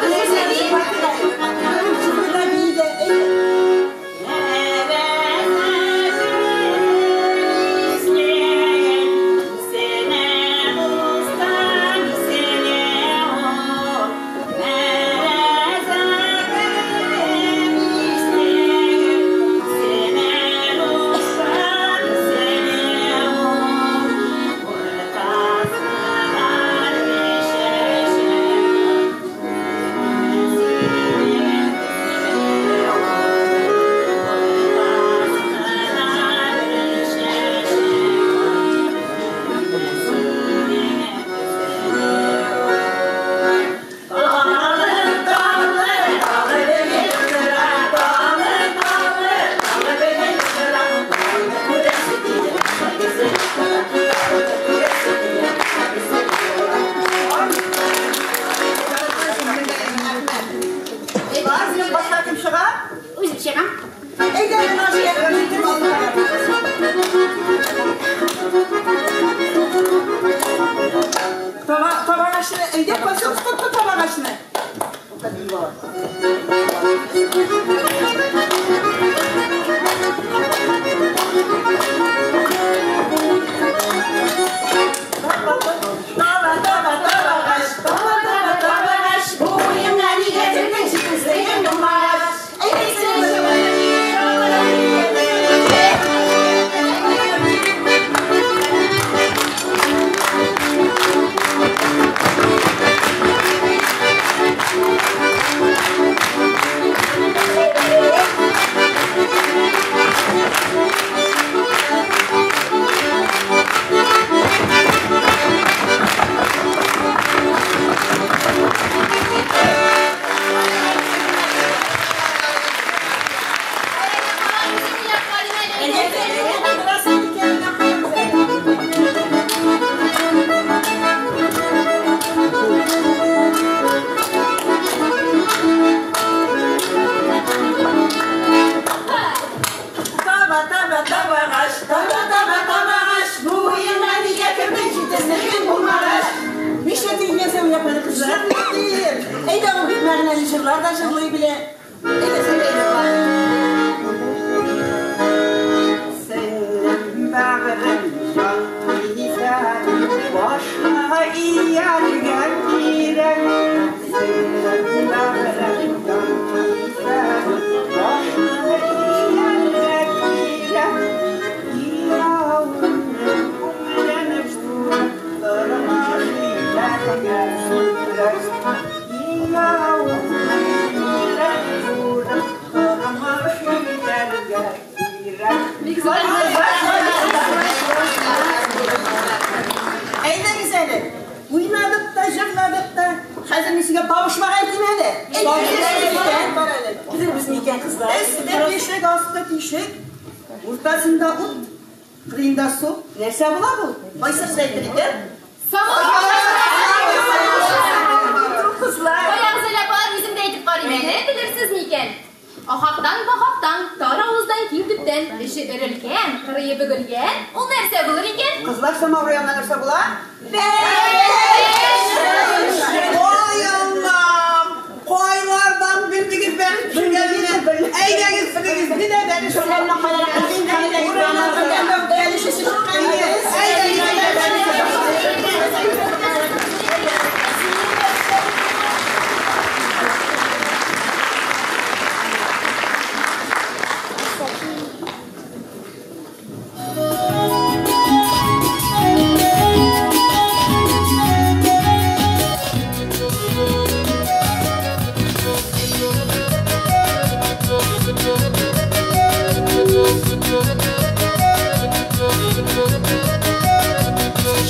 Кызлар да җырлый белә. Әйдә, син дә җырла. Сеңлем бәгырем җан кисәр, башка ияргә кирәк. Сеңлем бәгырем җан кисәр, башка ияргә кирәк. Киявеңнең күңелен күреп, тормыш итәргә кирәк. Киявеңнең күңелен күреп, тормыш итәргә кирәк. Әйдәгез әле, уйнадык та, җырладык та. Хәзер мин сезгә табышмак әйтим әле. Белербез микән, кызлар? Өстә тишек, асты тишек. Уртасында ут, кырыенда су. Нәрсә була бу? Кайсыгыз әйтер икән? Кызлар. Каягыз әле, апалар, үзем дә әйтеп карыйм әле, белерсез микән? Ахактан, бахактан, тар авыздан, киң төптән, эче өрелгән, кырые бөгелгән, ул нәрсә булыр икән? Кызлар, самавыр янында нәрсә була? Ой, Аллам! Кайлардан белдегез бәлеш пешергәнне? Әйдәгез, белегез, менә бәлеш Бәлеш чыккан иде. Әйдәгез,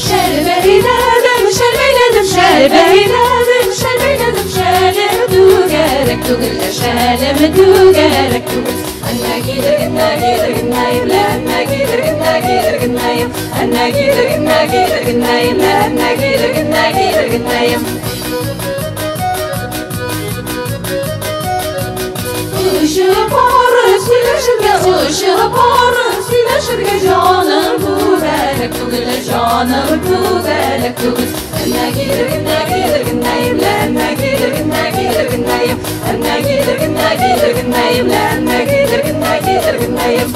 Şerbeyledim, şerbeyledim, şerbeyledim, şerbeyledim, şelim tügerek tügül, şelim tügerek tügül. Anna gidir, anna gidir, gnnayım, anna gidir, anna gidir, gnnayım, anna gidir, anna gidir, gnnayım, anna gidir, anna gidir, gnnayım. Uşup barıp сөйләшергә, uşup barıp сөйләшергә, җаным түгәрәк түгел, җаным түгәрәк түгел. Әнә килер, әнә килер, генәем, әнә килер, әнә килер, генәем, әнә килер, әнә килер, генәем, әнә килер, әнә килер, генәем.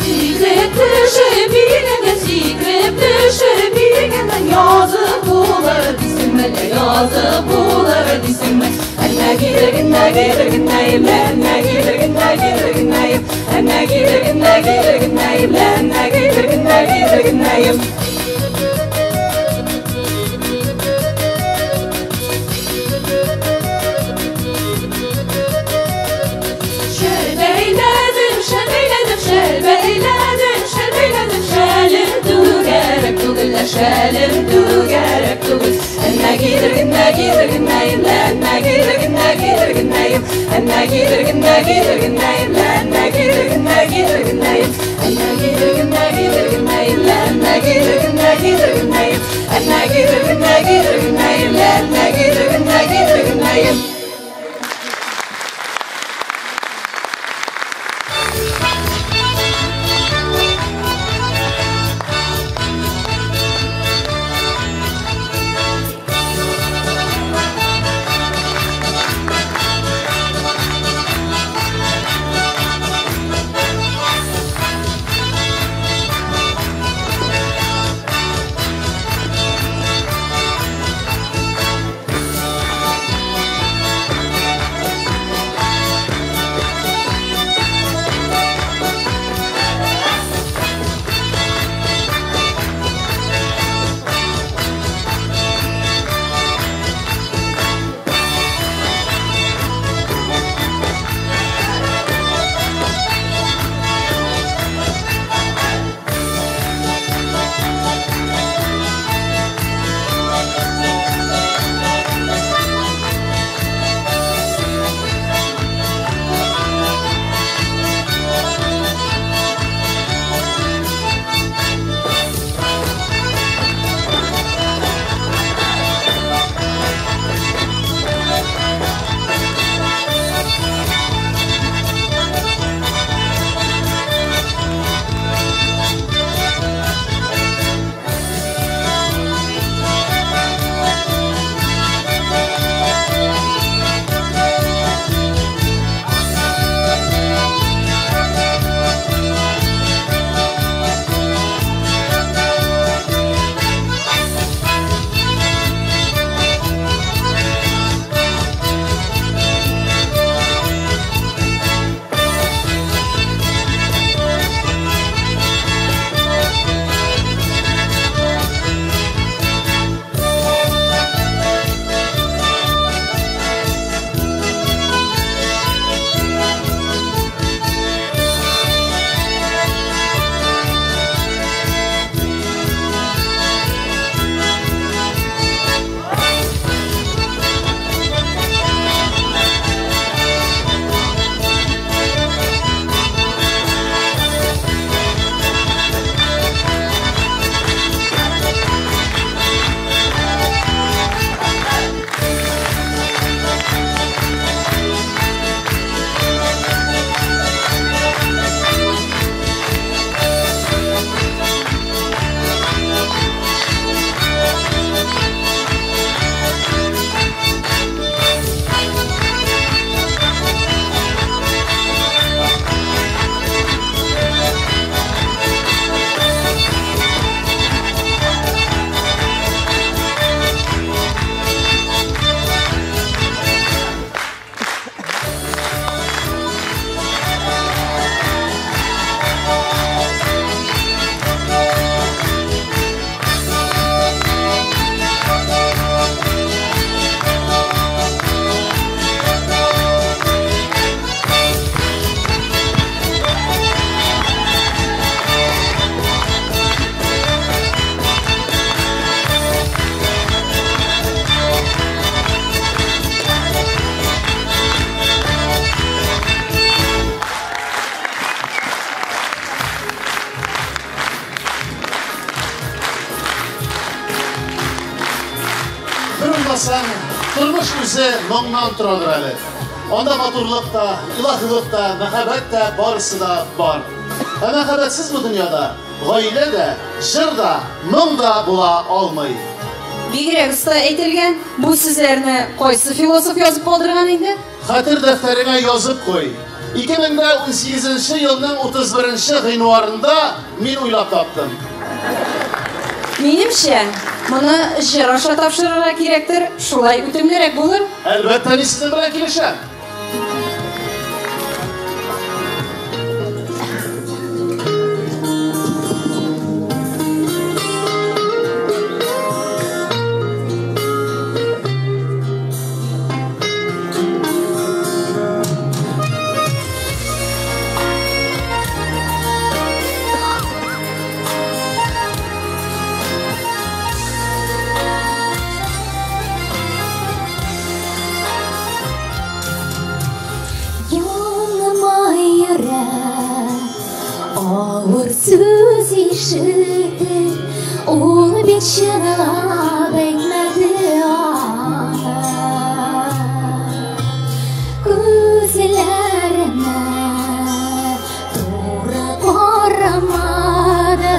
Сикереп төшеп билегән, сикереп төшеп билегәннән язып булыр дисеңме, язып булыр дисеңме? Әнә килер, әнә килер, генәем, әнә килер, әнә килер, генәем, әнә килер, әнә килер, генәем, әнә килер, әнә килер, генәем. Şerbeyledim, şerbeyledim, şerbeyledim, şerbeyledim, şelim түгәрәк түгел, шәлем түгәрәк түгел. Әнә килер, әнә килер, генәем, әнә килер, әнә килер, генәем, әнә килер, әнә килер, генәем, әнә килер, әнә килер, генәем, әнә килер, әнә килер, генәем, әнә килер, әнә килер, генәем, әнә килер, әнә килер, генәем, әнә килер, әнә килер, генәем. үзе моңнан торадыр әле. Анда матурлык та, илаһилык та, мәхәббәт тә, барысы да бар. Ә мәхәббәтсез бу дөньяда гаилә дә, җыр да, моң да була алмый. Бигрәк оста әйтелгән бу сүзләрне кайсы философ язып калдырган инде? Хәтер дәфтәреңә язып куй. 2018 елның 31 гыйнварында мин уйлап таптым. Минемчә, моны җыр аша тапшырырга кирәктер, шулай үтемлерәк булыр. Әлбәттә, мин сезнең белән килешәм. Yanıma yürek Ağır söz işitip Ул бит чынлап әйтмәде аны. Күзләренә туры карамады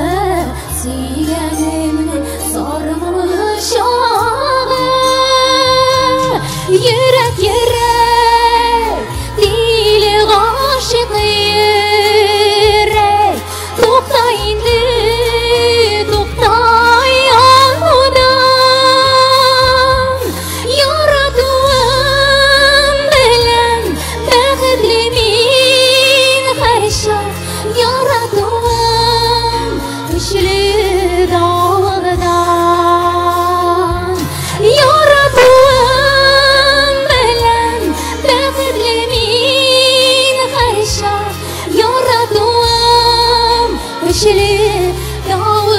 Сөйгәнемнең сарымлы чагы. Йөрәк, йөрәк, тиле гашыйк йөрәк, Тукта инде, тукта янудан. Яратуым белән бәхетле мин һәрчак, Яратуым көчле давылдан. Яратуым белән бәхетле мин һәрчак, Яратуым көчле давылдан.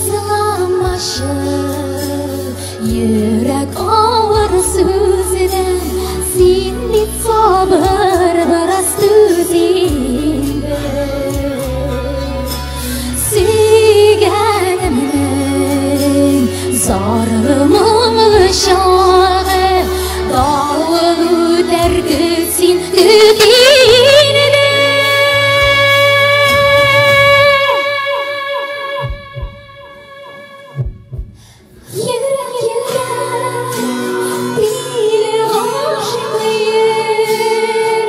Сызламашы йөрәк авыр сүздән, Син бит сабыр бераз түз инде. Сөйгәнемнең зары моңлы чагы, Давыл үтәр, көт син, көт инде. Йөрәк, йөрәк, тиле гашыйк йөрәк,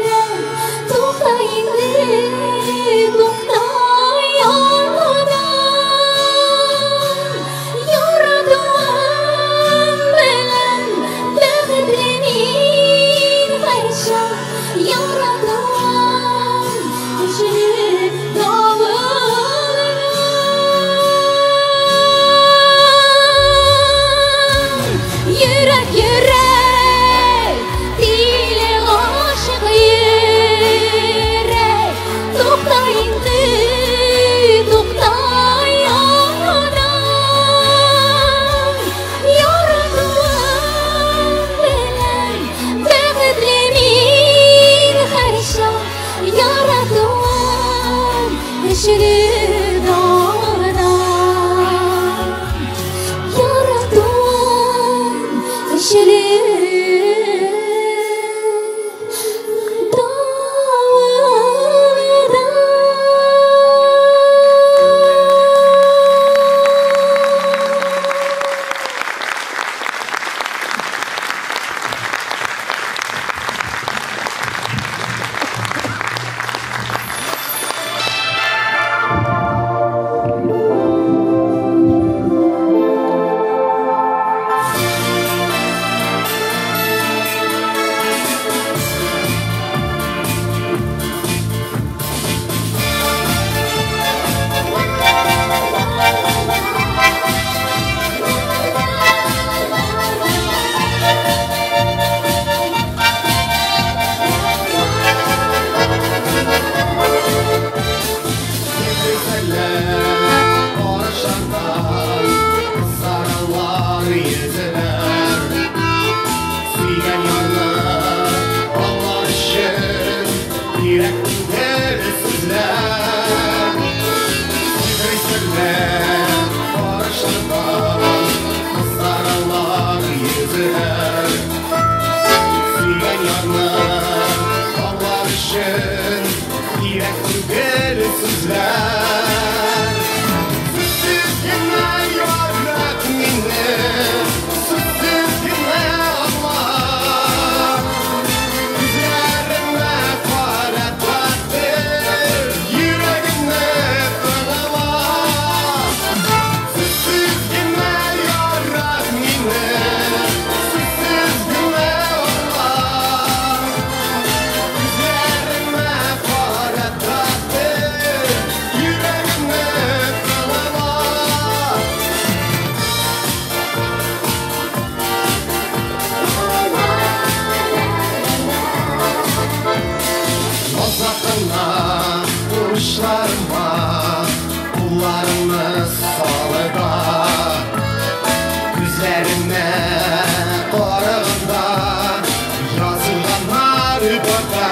барда.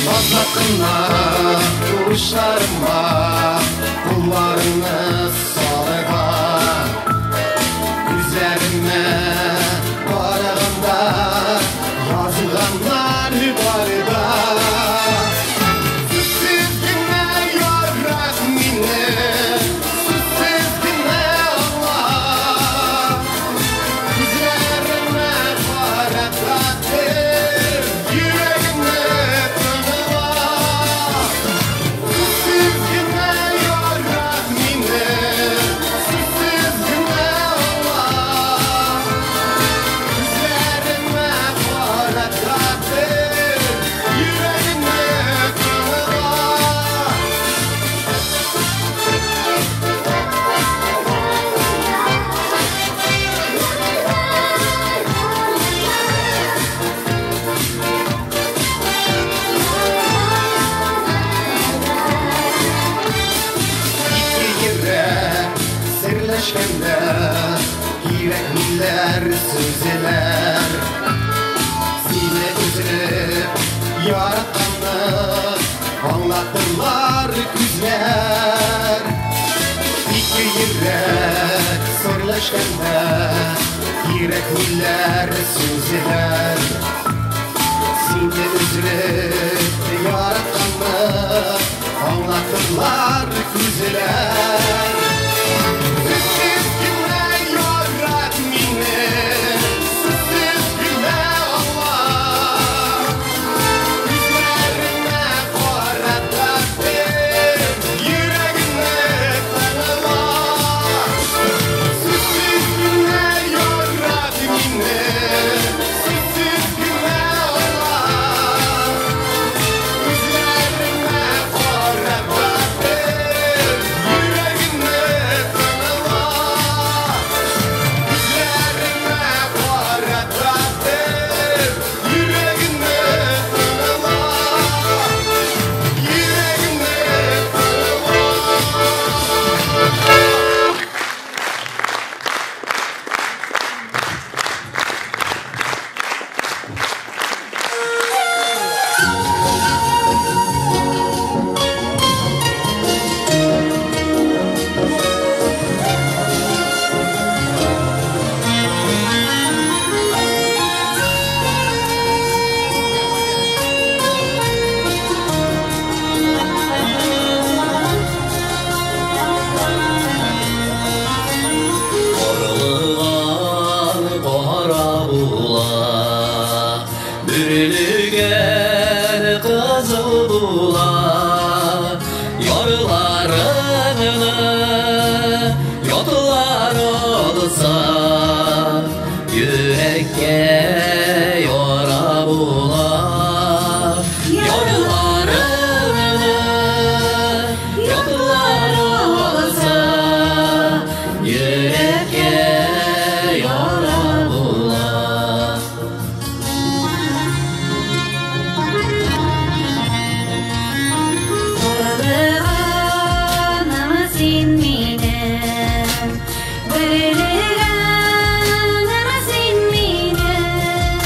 Назлап кына учларыма кулларыңны салырга. Күзләремә караганда язылганнар барда. Сүзсез генә ярат мине, сүзсез генә аңла. Күзләремә карап тор, йөрәгемне тыңла. Сүзсез генә ярат мине, сүзсез генә аңла. Күзләремә карап тор, йөрәгемне тыңла. Ике йөрәк серләшкәндә кирәкмиләр сүзләр. Сине өзелеп яратканны аңлатырлар күзләр. Ике йөрәк серләшкәндә кирәкмиләр сүзләр. Сине өзелеп яратканны аңлатырлар күзләр. Сүзсез генә ярат мине, сүзсез генә аңла. Күзләремә карап тор, йөрәгемне тыңла. Сүзсез генә ярат мине, сүзсез генә аңла. Күзләремә карап тор, йөрәгемне тыңла. Күзләремә карап тор, йөрәгемне тыңла. Йөрәгемне тыңла. Карлыган кара була, бөрелегән кызыл була. Ярларыңны ятлар алса, йөрәккә яра була. Ярларыңны ятлар алса, йөрәккә яра була. Карлыганым син минем, бөрелегәнем син минем.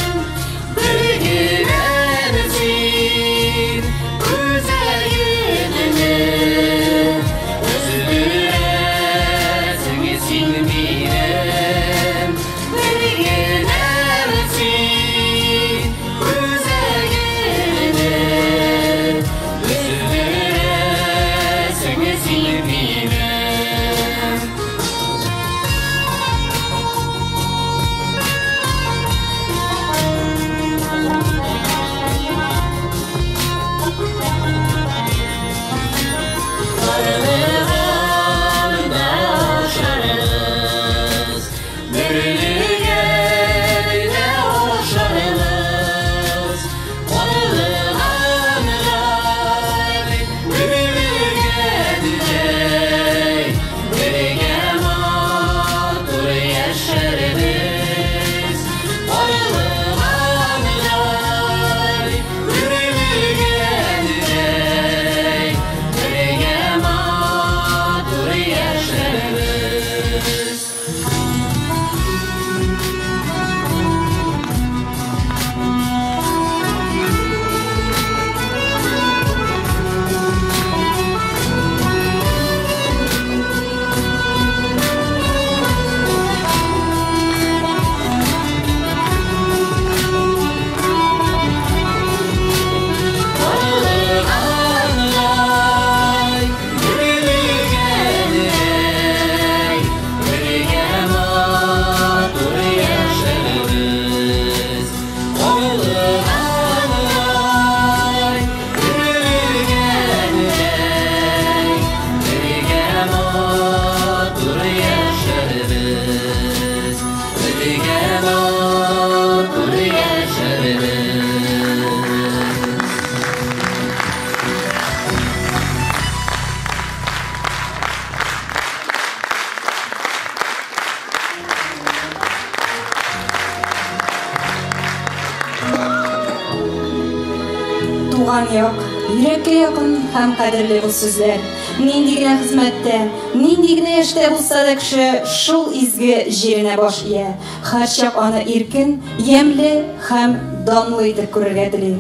Туган як, йөрәккә якын һәм кадерле бу сүзләр. Нинди генә хезмәттә, нинди генә яшьтә булса да кеше шул изге җиренә баш ия. Һәрчак аны иркен, ямьле һәм данлы итеп күрергә тели.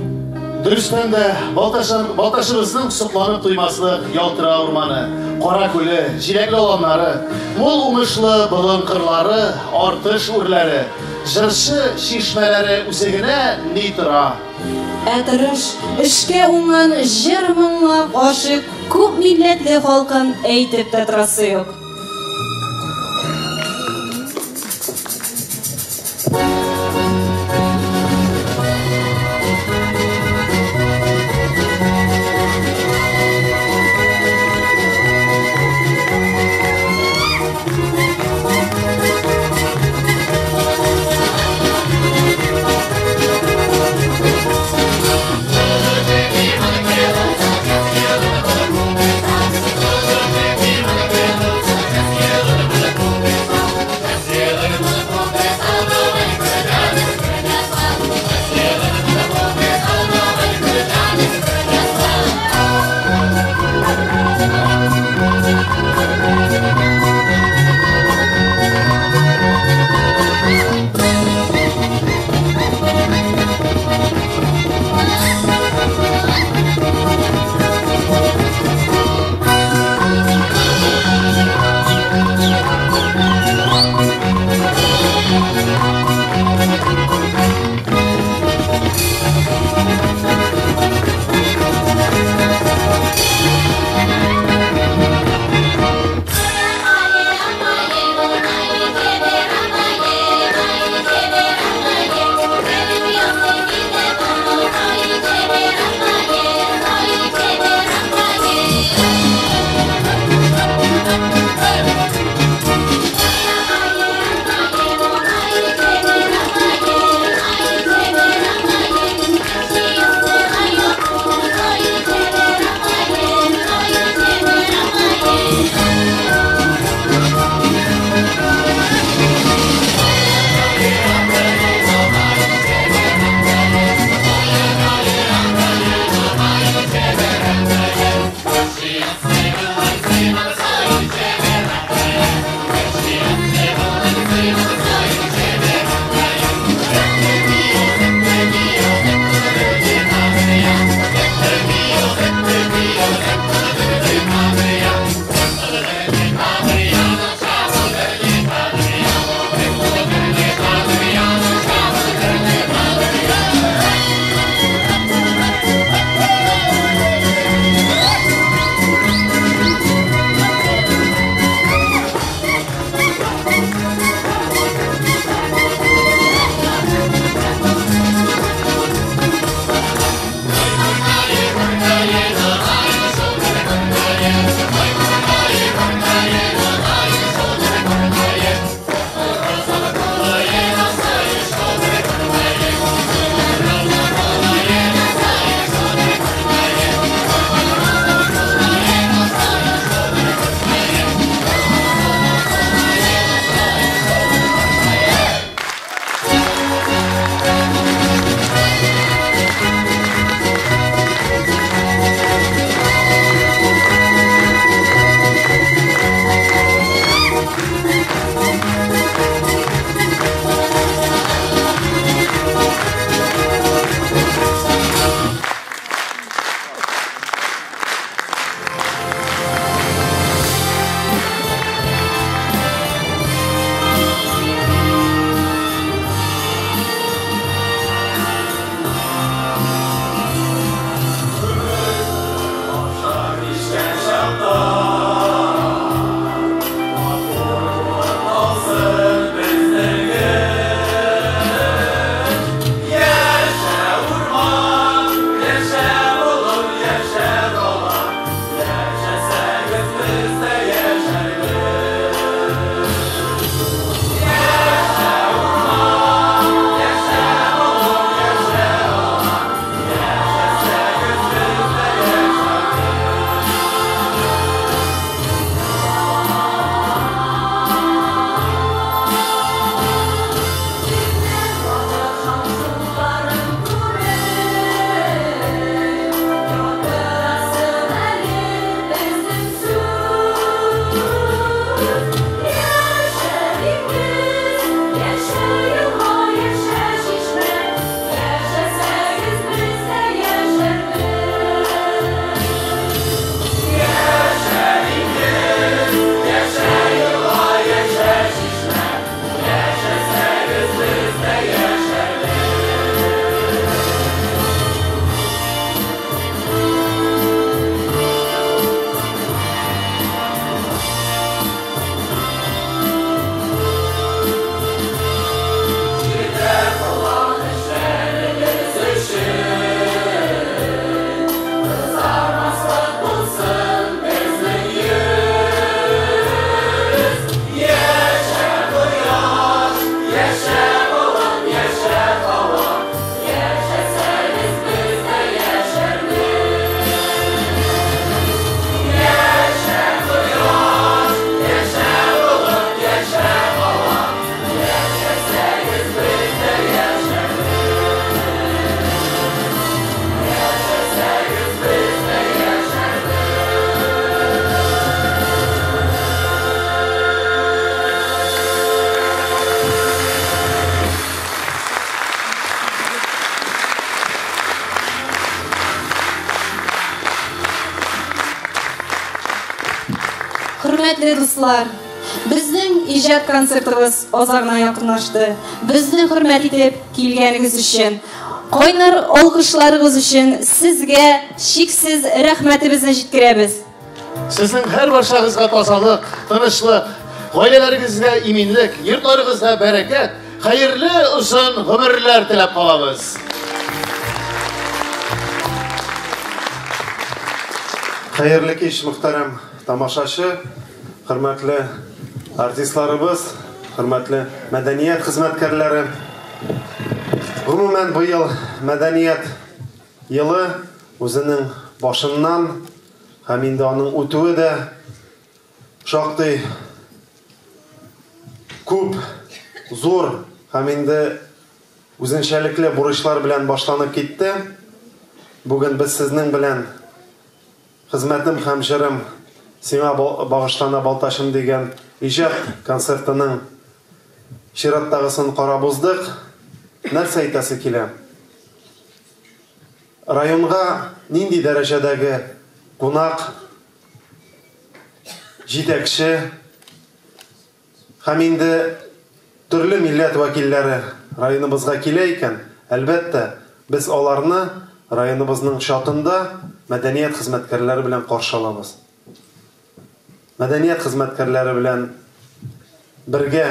Дөрестән дә, Балтачыбызның сокланып туймаслык ялтыра урманы, Кара күле, җиләкле аланнары, мул уңышлы болын кырлары, артыш үрләре, җырчы чишмәләре үзе генә ни тора! Ә тырыш, эшкә уңган, җыр-моңга гашыйк күп милләтле халкын әйтеп тә торасы юк. Хөрмәтле дуслар, безнең иҗат концертыбыз азагына якынлашты. Безне хөрмәт итеп килгәнегез өчен, кайнар алкышларыгыз өчен сезгә чиксез рәхмәтебезне җиткерәбез. Сезнең һәрбарчагызга тазалык, тынычлык, гаиләләрегезгә иминлек, йортларыгызга бәрәкәт, хәерле озын гомерләр теләп калабыз. Хәерле кич, мөхтәрәм тамашачы, хөрмәтле артистларыбыз, хөрмәтле мәдәният хезмәткәрләре. Гомумән, быел мәдәният елы үзенең башыннан һәм инде аның үтүе дә шактый күп, зур һәм инде үзенчәлекле бурычлар белән башланып китте. Бүген без сезнең белән Хезмәтем һәм җырым сиңа багышлана Балтачым дигән иҗат концертының чираттагысын карап уздык. Нәрсә әйтәсе килә? Районга нинди дәрәҗәдәге кунак, җитәкче һәм инде төрле милләт вәкилләре районыбызга килә икән, әлбәттә, без аларны районыбызның чатында мәдәният хезмәткәрләре белән каршы алабыз. Мәдәният хезмәткәрләре белән бергә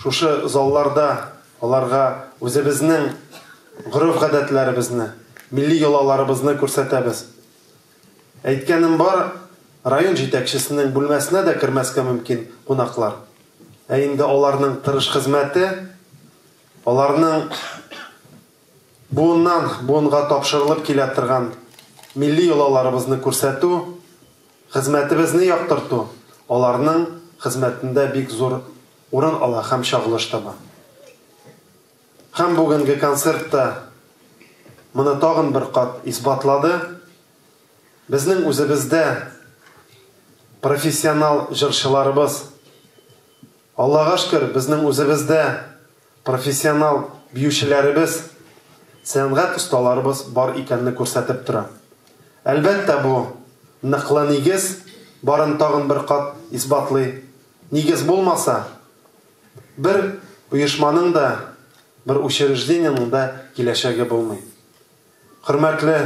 шушы залларда аларга үзебезнең гореф-гадәтләребезне, милли йолаларыбызны күрсәтәбез. Әйткәнем бар, район җитәкчесенең бүлмәсенә дә кермәскә мөмкин кунаклар. Ә инде аларның тырыш хезмәте, аларның буыннан буынга тапшырылып килә торган милли йолаларыбызны күрсәтү, хезмәтебезне яктырту аларның хезмәтендә бик зур урын ала һәм чагылыш таба. Һәм бүгенге концерт та моны тагын бер кат исбатлады. Безнең үзебездә профессионал җырчыларыбыз, Аллага шөкер, безнең үзебездә профессионал биючеләребез, сәнгать осталарыбыз бар икәнне күрсәтеп тора. Әлбәттә, бу ныклы нигез барын тагын бер кат исбатлый. Нигез булмаса, бер оешманың да, бер учреждениенең дә киләчәге булмый. Хөрмәтле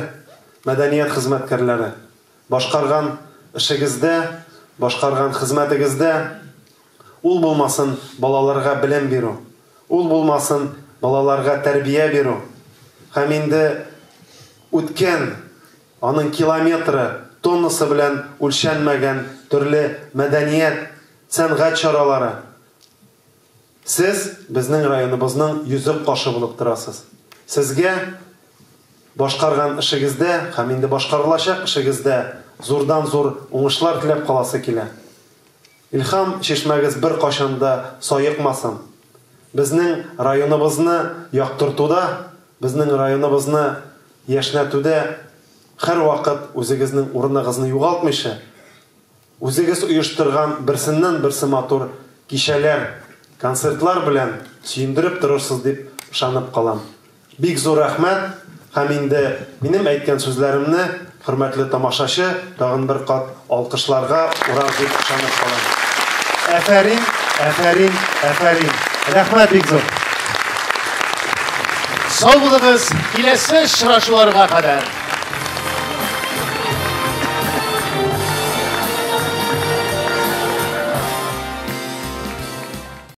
мәдәният хезмәткәрләре, башкарган эшегездә, башкарган хезмәтегездә ул булмасын балаларга белем бирү, ул булмасын балаларга тәрбия бирү һәм инде үткән аның километры, тоннасы белән үлчәнмәгән төрле мәдәният, сәнгать чаралары, Сез безнең районыбызның йөзек кашы булып торасыз. Сезгә башкарган эшегездә һәм инде башкарылачак эшегездә зурдан-зур уңышлар теләп каласы килә. Илһам чишмәгез беркайчан да саекмасын. Безнең районыбызны яктыртуда, безнең районыбызны яшьнәтүдә һәрвакыт үзегезнең урыныгызны югалтмыйча, Үзегез оештырган берсеннән-берсе матур кичәләр, концертлар белән сөендереп торырсыз дип ышанып калам. Бик зур рәхмәт һәм инде минем әйткән сүзләремне, хөрмәтле тамашачы, тагын бер кат алкышларга урар дип ышанып калам. Әфәрин, әфәрин, әфәрин! Рәхмәт бик зур! Сау булыгыз, киләсе очрашуларга кадәр!